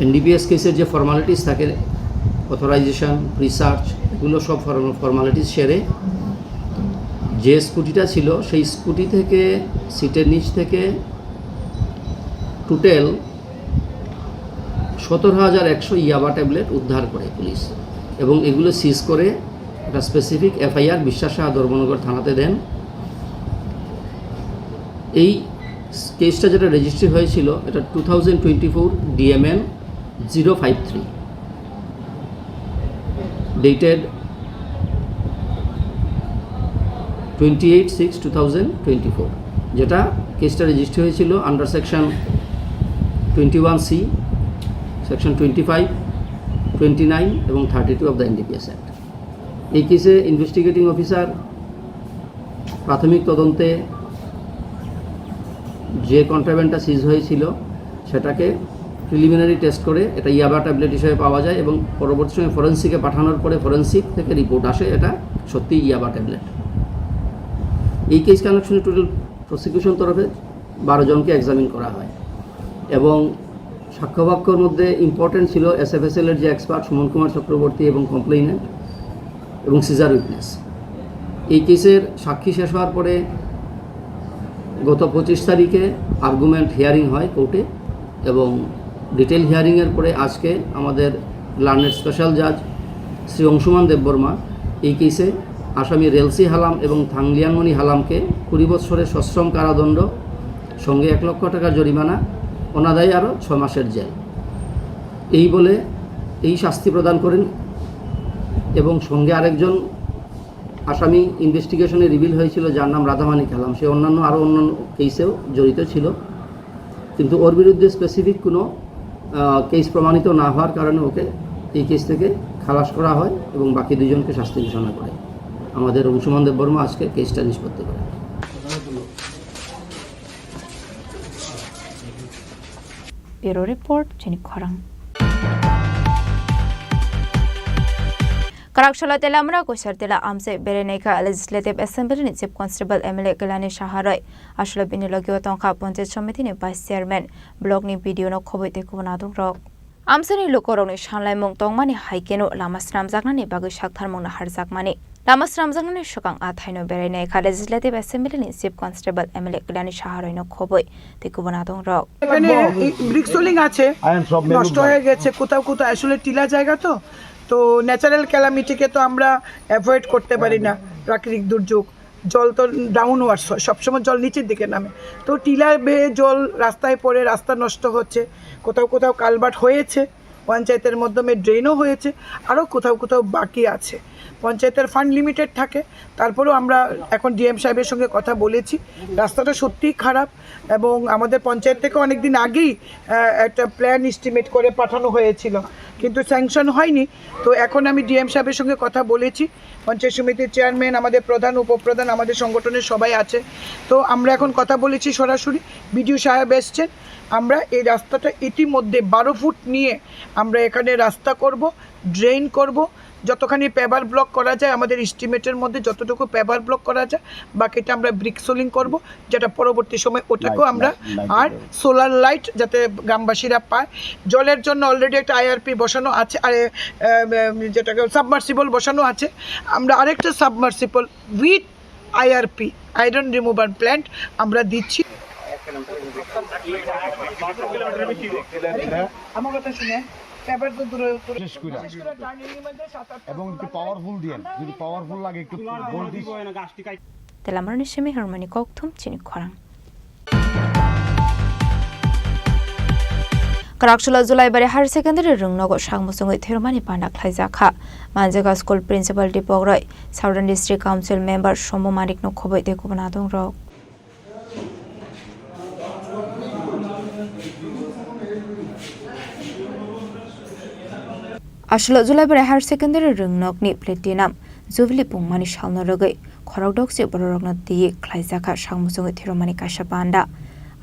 এনডিপিএস কেসের যে ফর্মালিটিস থাকে, অথরাইজেশন, প্রিসার্চ, এগুলো সব ফর্মালিটিস সেরে যে স্কুটিটা ছিল, সেই স্কুটি থেকে, সিটের নিচ থেকে টোটাল সতেরো হাজার একশো ইয়াবা ট্যাবলেট উদ্ধার করে পুলিশ এবং এগুলো সিজ করে একটা স্পেসিফিক এফআইআর বিশ্বাস সাহা ধর্মনগর থানাতে দেন। এই কেসটা যেটা রেজিস্ট্রি হয়েছিল, এটা two thousand twenty four DMN zero five three, dated twenty eight six two thousand twenty four, যেটা কেসটা রেজিস্ট্রি হয়েছিল under section twenty one C, section twenty five, twenty nine এবং thirty two of the NDPS act. এই কেসে investigating officer প্রাথমিক তদন্তে যে কন্ট্রাব্যান্ডটা সিজ হয়েছিল, সেটাকে প্রিলিমিনারি টেস্ট করে এটা ইয়াবা ট্যাবলেট হিসেবে পাওয়া যায় এবং পরবর্তী সময় ফরেন্সিকে পাঠানোর পরে ফরেন্সিক থেকে রিপোর্ট আসে এটা সত্যি ইয়াবা ট্যাবলেট। এই কেস কানেকশনে টোটাল প্রসিকিউশন তরফে বারো জনকে এক্সামিন করা হয় এবং সাক্ষ্যবাক্যর মধ্যে ইম্পর্টেন্ট ছিল এসএফএসএল এর যে এক্সপার্ট সুমন কুমার চক্রবর্তী এবং কমপ্লেইন্যান্ট এবং সিজার উইটনেস। এই কেসের সাক্ষী শেষ হওয়ার পরে গত পঁচিশ তারিখে আর্গুমেন্ট হিয়ারিং হয় কোর্টে এবং ডিটেল হিয়ারিংয়ের পরে আজকে আমাদের লার্নেড স্পেশাল জাজ শ্রী অংশুমান দেববর্মা এই কেসে আসামি রেলসি হালাম এবং থাংলিয়ানমণি হালামকে কুড়ি বছরের সশ্রম কারাদণ্ড, সঙ্গে এক লক্ষ টাকার জরিমানা, অনাদায়ী আরও ছয় মাসের জেল, এই বলে এই শাস্তি প্রদান করেন। এবং সঙ্গে আরেকজন আসামি ইনভেস্টিগেশনে রিভিল হয়েছিল, যার নাম রাধামাণিক হালাম, সে অন্যান্য আরও অন্যান্য কেসেও জড়িত ছিল, কিন্তু ওর বিরুদ্ধে স্পেসিফিক কোনো কেস প্রমাণিত না হওয়ার কারণে ওকে এই কেস থেকে খালাস করা হয় এবং বাকি দুজনকে শাস্তি ঘোষণা করে। আমাদের অংশুমান দেববর্মা আজকে কেসটা নিষ্পত্তি করে। Bureau Report, Chini Khorang. Karakshalo tela mura kushar tela amse berenaika Legislative Assembly ni Chief Constable M L A Kailani Saharoi. Aswlai bini logio tongkha Panchayat Samiti ni Vice Chairman, block ni B D O no khoboi tei kubun adongrok. Amsani lukurokni sanlaimung tongmani hai kheno lama swnamjaknani bagwi saktharmung naharjakmani. Lama swnamjaknani swkang a thaino berainai kha Legislative Assembly ni Chief Constable M L A Kailani Saharoino khoboi tei kubun adongrok. এখানে এই ব্রিক সোলিং আছে, নষ্ট হয়ে গেছে কোথাও কোথাও, আসলে টিলা জায়গা তো, তো ন্যাচারাল ক্যালামিটিকে তো আমরা অ্যাভয়েড করতে পারি না, প্রাকৃতিক দুর্যোগ, জল তো ডাউনওয়ার্ডস হয়, সবসময় জল নিচের দিকে নামে, তো টিলা বেয়ে জল রাস্তায় পড়ে, রাস্তা নষ্ট হচ্ছে, কোথাও কোথাও কালভার্ট হয়েছে, পঞ্চায়েতের মাধ্যমে ড্রেনও হয়েছে, আরও কোথাও কোথাও বাকি আছে। পঞ্চায়েতের ফান্ড লিমিটেড থাকে, তারপরেও আমরা এখন ডিএম সাহেবের সঙ্গে কথা বলেছি। রাস্তাটা সত্যিই খারাপ এবং আমাদের পঞ্চায়েত থেকে অনেক দিন আগেই আহ, একটা প্ল্যান এস্টিমেট করে পাঠানো হয়েছিল, কিন্তু স্যাংশন হয়নি। তো এখন আমি ডিএম সাহেবের সঙ্গে কথা বলেছি, পঞ্চায়েত সমিতির চেয়ারম্যান, আমাদের প্রধান, উপপ্রধান, আমাদের সংগঠনের সবাই আছে। তো আমরা এখন কথা বলেছি সরাসরি, বিডিও সাহেব এসছেন। আমরা এই রাস্তাটা ইতিমধ্যে বারো ফুট নিয়ে আমরা এখানে রাস্তা করব, ড্রেন করব, যতখানি পেভার ব্লক করা যায়, আমাদের এস্টিমেটের মধ্যে যতটুকু পেভার ব্লক করা যায়, বাকিটা আমরা ব্রিক সোলিং করব, যেটা পরবর্তী সময় ওটাকেও আমরা আর সোলার লাইট যাতে গ্রামবাসীরা পায়। জলের জন্য অলরেডি একটা আইআরপি বসানো আছে, আর যেটাকে সাবমার্সিবল বসানো আছে। আমরা আরেকটা submersible with IRP, iron remover plant আমরা দিচ্ছি। আমার কথা শুনে, পেপার তো দূরে দূরে, বিশেষ করে বিশেষ করে টার্নিং এর মধ্যে সাত আটটা এবং একটু পাওয়ারফুল দিয়ে, যদি পাওয়ারফুল লাগে একটু voltage. Telamarni simi harmani kokthum chini khorang. Kwraksula Julaibari Higher Secondary rwngnogo sak muchungwi thwirmani panda khlaijakha. Manjaka School Principal Dipok Roy, Southern District Council Member Sombo Manik no khobwi tei kubun adongrok. Aswlao Julaibari Higher Secondary rwngnokni Platinum Jubilee pungmani salno rwgwi khorokdok se bororokno tiyik khlaijakha sak muchungwi thwirokmani kaisa panda.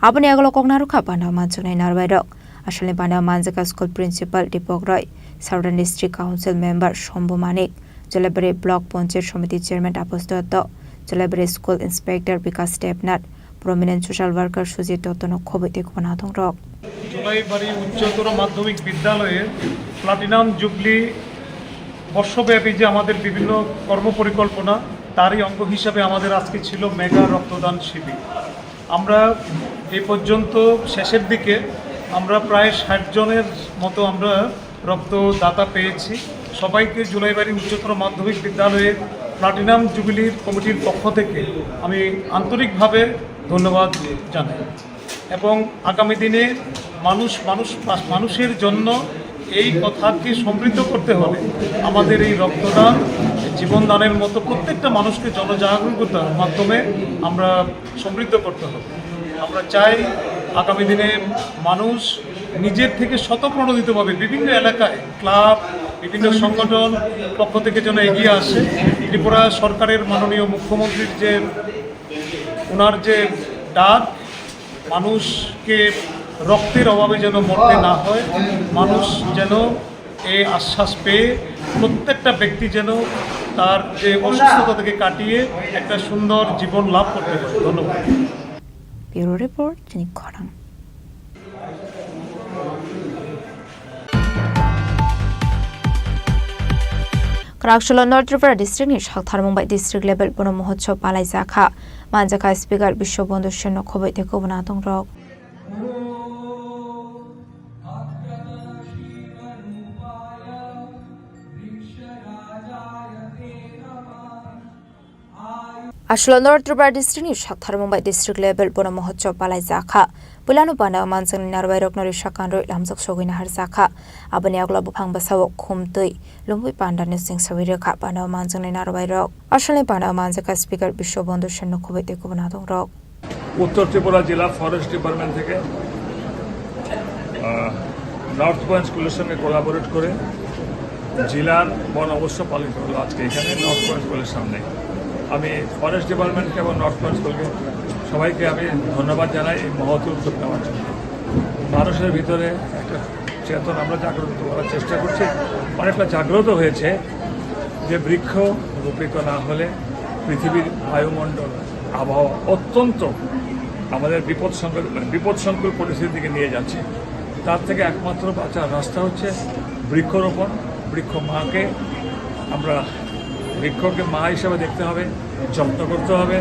Aboni yagulo kok narwkha panda o manjaknai narwbairok. Aswlni panda o manjakha School Principal Dipok Roy, Southern District Council Member Sombo Manik, Julaibari Block Panchayat Samiti Chairman Tapas Dotto, Julaibari School Inspector Bikas Debnath, Prominent Social Worker Sujit Dotto no khobwi tei kubun adongrok. Julaibari উচ্চতর মাধ্যমিক বিদ্যালয়ে platinum jubilee বর্ষব্যাপী যে আমাদের বিভিন্ন কর্মপরিকল্পনা, তারই অঙ্গ হিসাবে আমাদের আজকে ছিল মেগা রক্তদান শিবির। আমরা এই পর্যন্ত শেষের দিকে আমরা প্রায় ষাট জনের মতো আমরা রক্তদাতা পেয়েছি। সবাইকে জুলাইবাড়ি উচ্চতর মাধ্যমিক বিদ্যালয়ের প্লাটিনাম জুবিলির কমিটির পক্ষ থেকে আমি আন্তরিকভাবে ধন্যবাদ জানাই। এবং আগামী দিনে মানুষ, মানুষ, মানুষের জন্য এই কথাকে সমৃদ্ধ করতে হলে আমাদের এই রক্তদান, জীবনদানের মতো প্রত্যেকটা মানুষকে জনজাগরণ করতে হবে, মাধ্যমে আমরা সমৃদ্ধ করতে হবে। আমরা চাই আগামী দিনে মানুষ নিজের থেকে স্বতঃপ্রণোদিতভাবে বিভিন্ন এলাকায় ক্লাব, বিভিন্ন সংগঠন পক্ষ থেকে যেন এগিয়ে আসে। ত্রিপুরা সরকারের মাননীয় মুখ্যমন্ত্রীর যে ওনার যে ডাক, মানুষকে রক্তের অভাবে যেন মরতে না হয়, মানুষ যেন এই আশ্বাস পেয়ে প্রত্যেকটা ব্যক্তি যেন তার যে অসুস্থতা থেকে কাটিয়ে একটা সুন্দর জীবন লাভ করতে পারে। ধন্যবাদ। Bureau Report, Chini Khorang. Kwraksolo North Tripura district ni saktharmung bai district level bono mohotsob palaijakha. Manjakha speaker Biswabandhu Sen no khobwi tei kubun adongrok. Aswlao North Tripura district ni saktharmung bai district level bono mohotsob palaijakha. Puilano panda o manjaknai narwbairokno risa kanrwi lamjak sogwi naharjakha. Aboni yagulo buphang bwsao khumtwi lungwi panda ni chengsawi rwkha panda o manjaknai narwbairok. Aswlni panda o manjakha speaker Biswabandhu Sen no khobwi tei kubun adongrok. উত্তর ত্রিপুরা জেলা forest department থেকে, আহ, north point স্কুলের সঙ্গে কোলাবোরেট করে জেলার বনমহোৎসব পালিত হলো আজকে এখানে নর্থ পয়েন্ট স্কুলের সামনে। আমি ফরেস্ট ডিপার্টমেন্টকে এবং নর্থ পয়েন্ট স্কুলকে সবাইকে আমি ধন্যবাদ জানাই এই মহৎ উদ্যোগ নেওয়ার জন্য। মানুষের ভিতরে একটা চেতনা আমরা জাগ্রত করার চেষ্টা করছি, অনেকটা জাগ্রত হয়েছে যে বৃক্ষ রোপিত না হলে পৃথিবীর বায়ুমণ্ডল, আবহাওয়া অত্যন্ত আমাদের বিপদ সংকুল, মানে বিপদ সংকুল পরিস্থিতির দিকে নিয়ে যাচ্ছে। তার থেকে একমাত্র বাঁচার রাস্তা হচ্ছে বৃক্ষরোপণ। বৃক্ষ মাকে আমরা, বৃক্ষকে মা হিসেবে দেখতে হবে, যত্ন করতে হবে।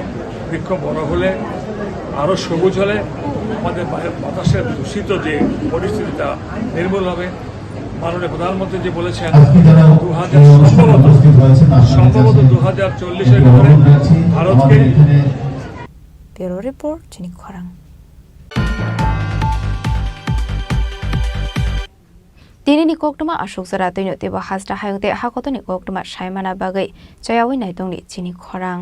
বৃক্ষ বড় হলে, আরও সবুজ হলে আমাদের বায়ু বাতাসের দূষিত যে পরিস্থিতিটা নির্মূল হবে। মাননীয় প্রধানমন্ত্রী যে বলেছেন, আজকে যারা দু হাজার এই অনুষ্ঠানে সম্ভবত, উপস্থিত হয়েছেন, আপনাদের সম্ভবত কাছে দু হাজার চল্লিশের একটি ভিতরে আহ্বান রাখছি, ভারতকে আমাদের এখানে Bureau Report, Chini Khorang. Tini ni koktwma aswk jora twino teibo hasta hayung tei hakotorni koktwma saimana bagwi chayawi naitongni chini khorang.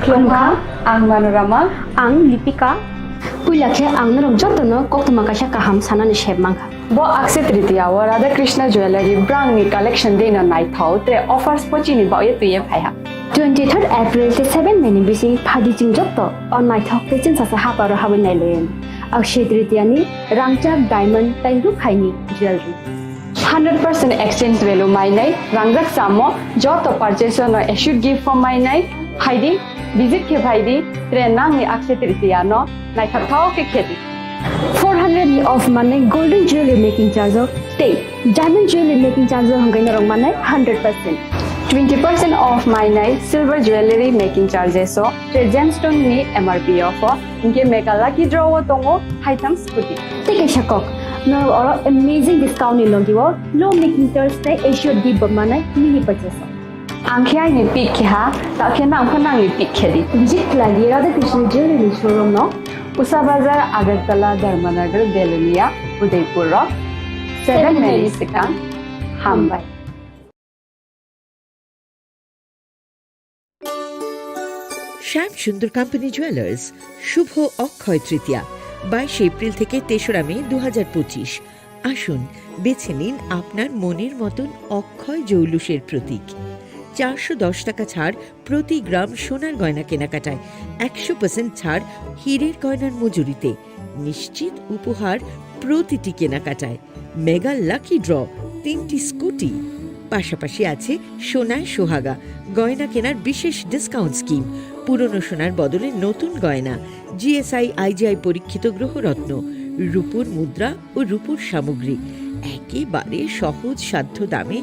Khulumkha, ang Manorama. Ang Lipika. Phiya khe ang norok jotono koktwma kaisa kaham sanani sep mankha. Bo Akshaya Tritiya o Radha Krishna Jewellery brangni collection dino naithok, tre offers bo chini bagwi twiwi phaiha. Twenty third April tei seven May ni bising phadi chwng joto o naithok tei chwngsasa haparo habwi nailaiyani. Akshaya Tritiya ni rangchak, diamond tei rukhaini jewellery. Hundred percent exchange value mainai, rangjak chamo, joto purchase no assured gift form mainai, phaidi, visit khe phaidi, tre nangni Akshaya Tritiya no naithok thok khe khedi. Four hundred ni off manai golden jewelry making charge o tei diamond jewelry making charge o hwnkhai norok manai hundred percent. Twenty percent off mainai silver jewelry making charges o, tre gemstone ni M R P off o, hinkhe mega lucky draw o tongo haitham scooty. Tei kaisa kok, norok oro amazing discount ni logi o low making charge tei assured gift bo manai mini purchase o. Ang khe aini pick khe ha, ta khe nang pho nangni pick khe di. Visit khlai di Radha Krishna Jewelry showroom no, Usa Bazar, Agartala, Dharmanagar, Belonia, Udaipur rok. Seven May ni swkang. Hambai. শ্যাম Sundar company jewellers, শুভ অক্ষয় তৃতীয়া, বাইশে এপ্রিল থেকে তেসরা মে দু হাজার পঁচিশ। আসুন, বেছে নিন আপনার মনের মতন অক্ষয় জৌলুসের প্রতীক। চারশো দশ টাকা ছাড় প্রতি গ্রাম সোনার গয়না কেনাকাটায়, একশো পার্সেন্ট ছাড় হীরের গয়নার মজুরিতে, নিশ্চিত উপহার প্রতিটি কেনাকাটায়। মেগা লাকি ড্র, তিনটি স্কুটি, পাশাপাশি আছে সোনায় সোহাগা, গয়না কেনার বিশেষ ডিসকাউন্ট স্কিম, পুরনো সোনার বদলে নতুন গয়না, G S I I G I পরীক্ষিত গ্রহরত্ন, রূপোর মুদ্রা ও রূপোর সামগ্রী, একেবারে সহজ সাধ্য দামে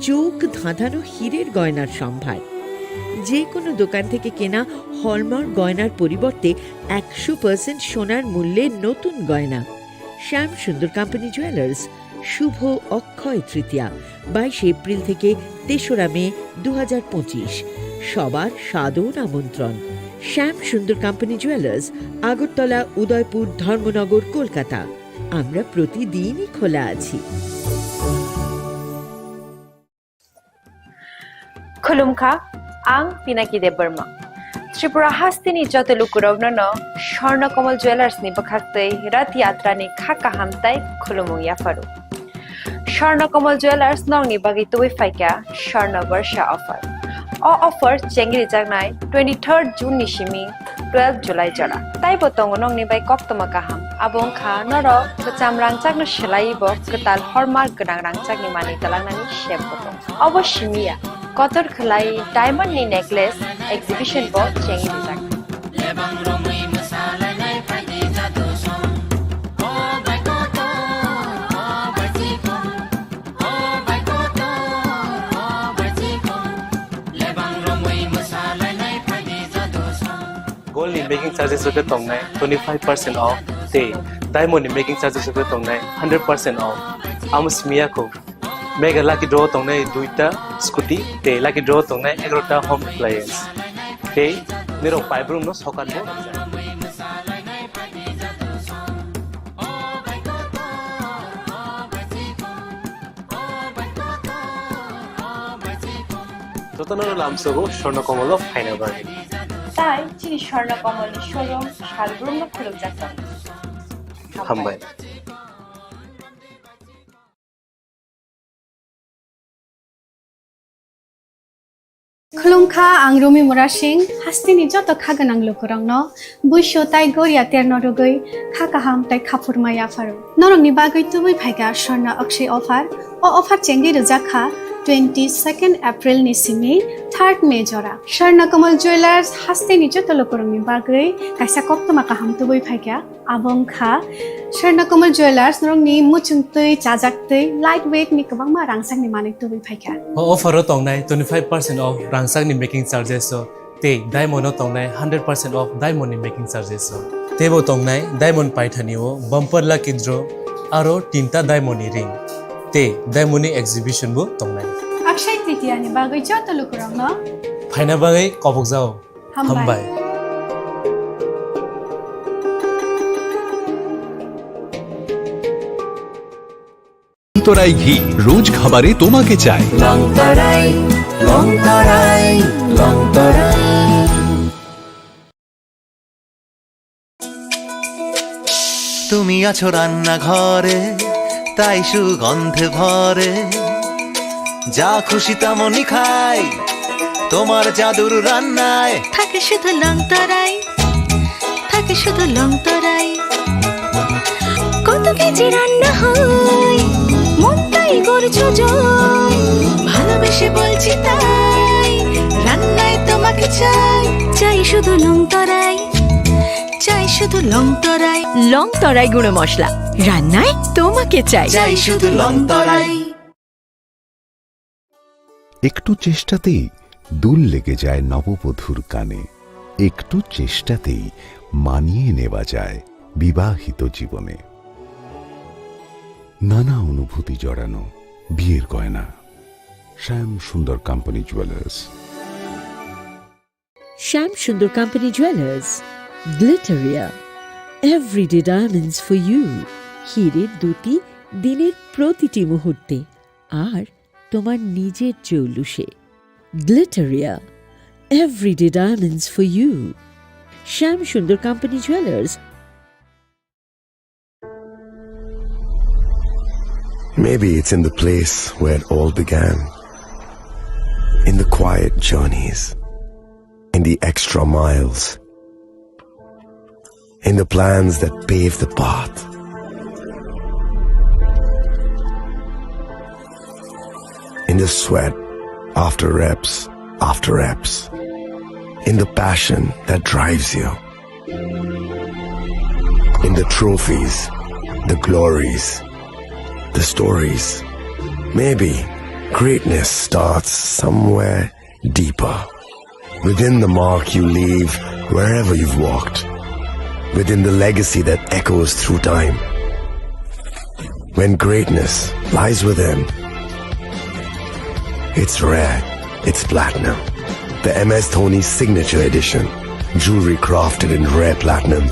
চোখ ধাঁধানো হীরের গয়নার সম্ভার। যে কোনো দোকান থেকে কেনা হলমার্ক গয়নার পরিবর্তে একশো পার্সেন্ট সোনার মূল্যে নতুন গয়না। শ্যাম সুন্দর কোম্পানি জুয়েলার্স, শুভ অক্ষয় তৃতীয়া, বাইশে এপ্রিল থেকে তেসরা মে দু হাজার পঁচিশ। সবার সাদর আমন্ত্রণ। শ্যাম সুন্দর কোম্পানি জুয়েলার্স, আগরতলা, উদয়পুর, ধর্মনগর, কলকাতা। আমরা প্রতিদিনই খোলা আছি। Khulumkha, ang Pinaki Debbarma. Tripura hasteni joto lukurokno no Swarna Kamal Jewellers ni bwkhaktwi Rath Yatra ni kha kaham tai khulumung yapharu. Swarna Kamal Jewellers nokni bagwi tubui phaikha Swarna Barsha offer. O offer chengrijaknai twenty third June ni simi twelve July jora. Taibo tongo nokni bai koktwma kaham. Abo wngkha norok kwcham rangchakno swlaiwi bo kwtal hallmark gwnang rangchakni manwi twlangnani sep bo tongo. Obo simi ya, kotor khwlai diamond ni necklace exhibition bo chengwi rijak. Gold ni making charges rok khe tongnai twenty five percent off, tei diamond ni making charges rok khe tongnai hundred percent off. Amo simi ya kho, mega lucky draw tongnai duita scooty, tei lucky draw tongnai egarota home appliance, tei nirok paibrum no sokat bo. Jotono lamsogo Swarna Kamal o phaina bagwi. Tai chini Swarna Kamal ni showroom salbrumno khulumjak tongo. Hambai. Khulumkha, ang Rumi Murasing, hasteni joto kha gwnang lukurokno buisu tai goria terno rwgwi kha kaham tai khaphurma yapharu. Norokni bagwi tubui phaikha Swarna Akshay offer. O offer chengwi rwjak kha twenty second April ni simi third May jora. Swarna Kamal Jewellers hasteni joto lukurokni bagwi kaisa koktwma kaham tubui phaikha. Abo wngkha Swarna Kamal Jewellers, norokni muchung twi, chajak twi, light weight ni kwbangma rangchakni manwi tubui phaikha. O offer o tongnai twenty five percent off rangchakni making charges o, tei diamond o tongnai hundred percent off diamond ni making charges o. Teibo tongnai diamond paithani o bumper lucky draw, aro tinta diamond ni ring, tei diamond ni exhibition bo tongnai. Akshay Tritiya ni bagwi joto lukurokno phaina bagwi kobokjao. Hambai. Hambai. লংতরাই ঘি রোজ খাবারে তোমাকে চাই। লংতরাই, লংতরাই, লংতরাই। তুমি আছো রান্নাঘরে, তাই সুগন্ধে ভরে। যা খুশি তেমনই খাই তোমার জাদুর রান্নায়। থাকে শুধু লং তরাই, থাকে শুধু লং তরাই। কত কেজি রান্না হয়, মনটাই করছো জয়। ভালোবেসে বলছি তাই, রান্নায় তোমাকে চাই। চাই শুধু লং তরাই, চাই শুধু লং তরাই। লং তরাই গুঁড়ো মশলা, রান্নায় তোমাকে চাই। চাই শুধু লং তরাই। একটু চেষ্টাতেই দুল লেগে যায় নববধূর কানে। একটু চেষ্টাতেই মানিয়ে নেওয়া যায় বিবাহিত জীবনে। নানা অনুভূতি জড়ানো বিয়ের গয়না। শ্যাম Sundar company jewellers. Shyam Sundar company jewellers, Glitteria, everyday diamonds for you. হীরের দ্যুতি দিনের প্রতিটি মুহূর্তে, আর তোমার নিজের জৌলুসে। Glitteria, everyday diamonds for you. Shyam Sundar company jewellers. Maybe it's in the place where it all began. In the quiet journeys, in the extra miles, in the plans that pave the path, in the sweat after reps after reps, in the passion that drives you. In the trophies, the glories, the stories. Maybe greatness starts somewhere deeper. Within the mark you leave wherever you've walked. Within the legacy that echoes through time. When greatness lies within, it's rare, it's platinum. The M S Dhoni Signature Edition. Jewelry crafted in rare platinum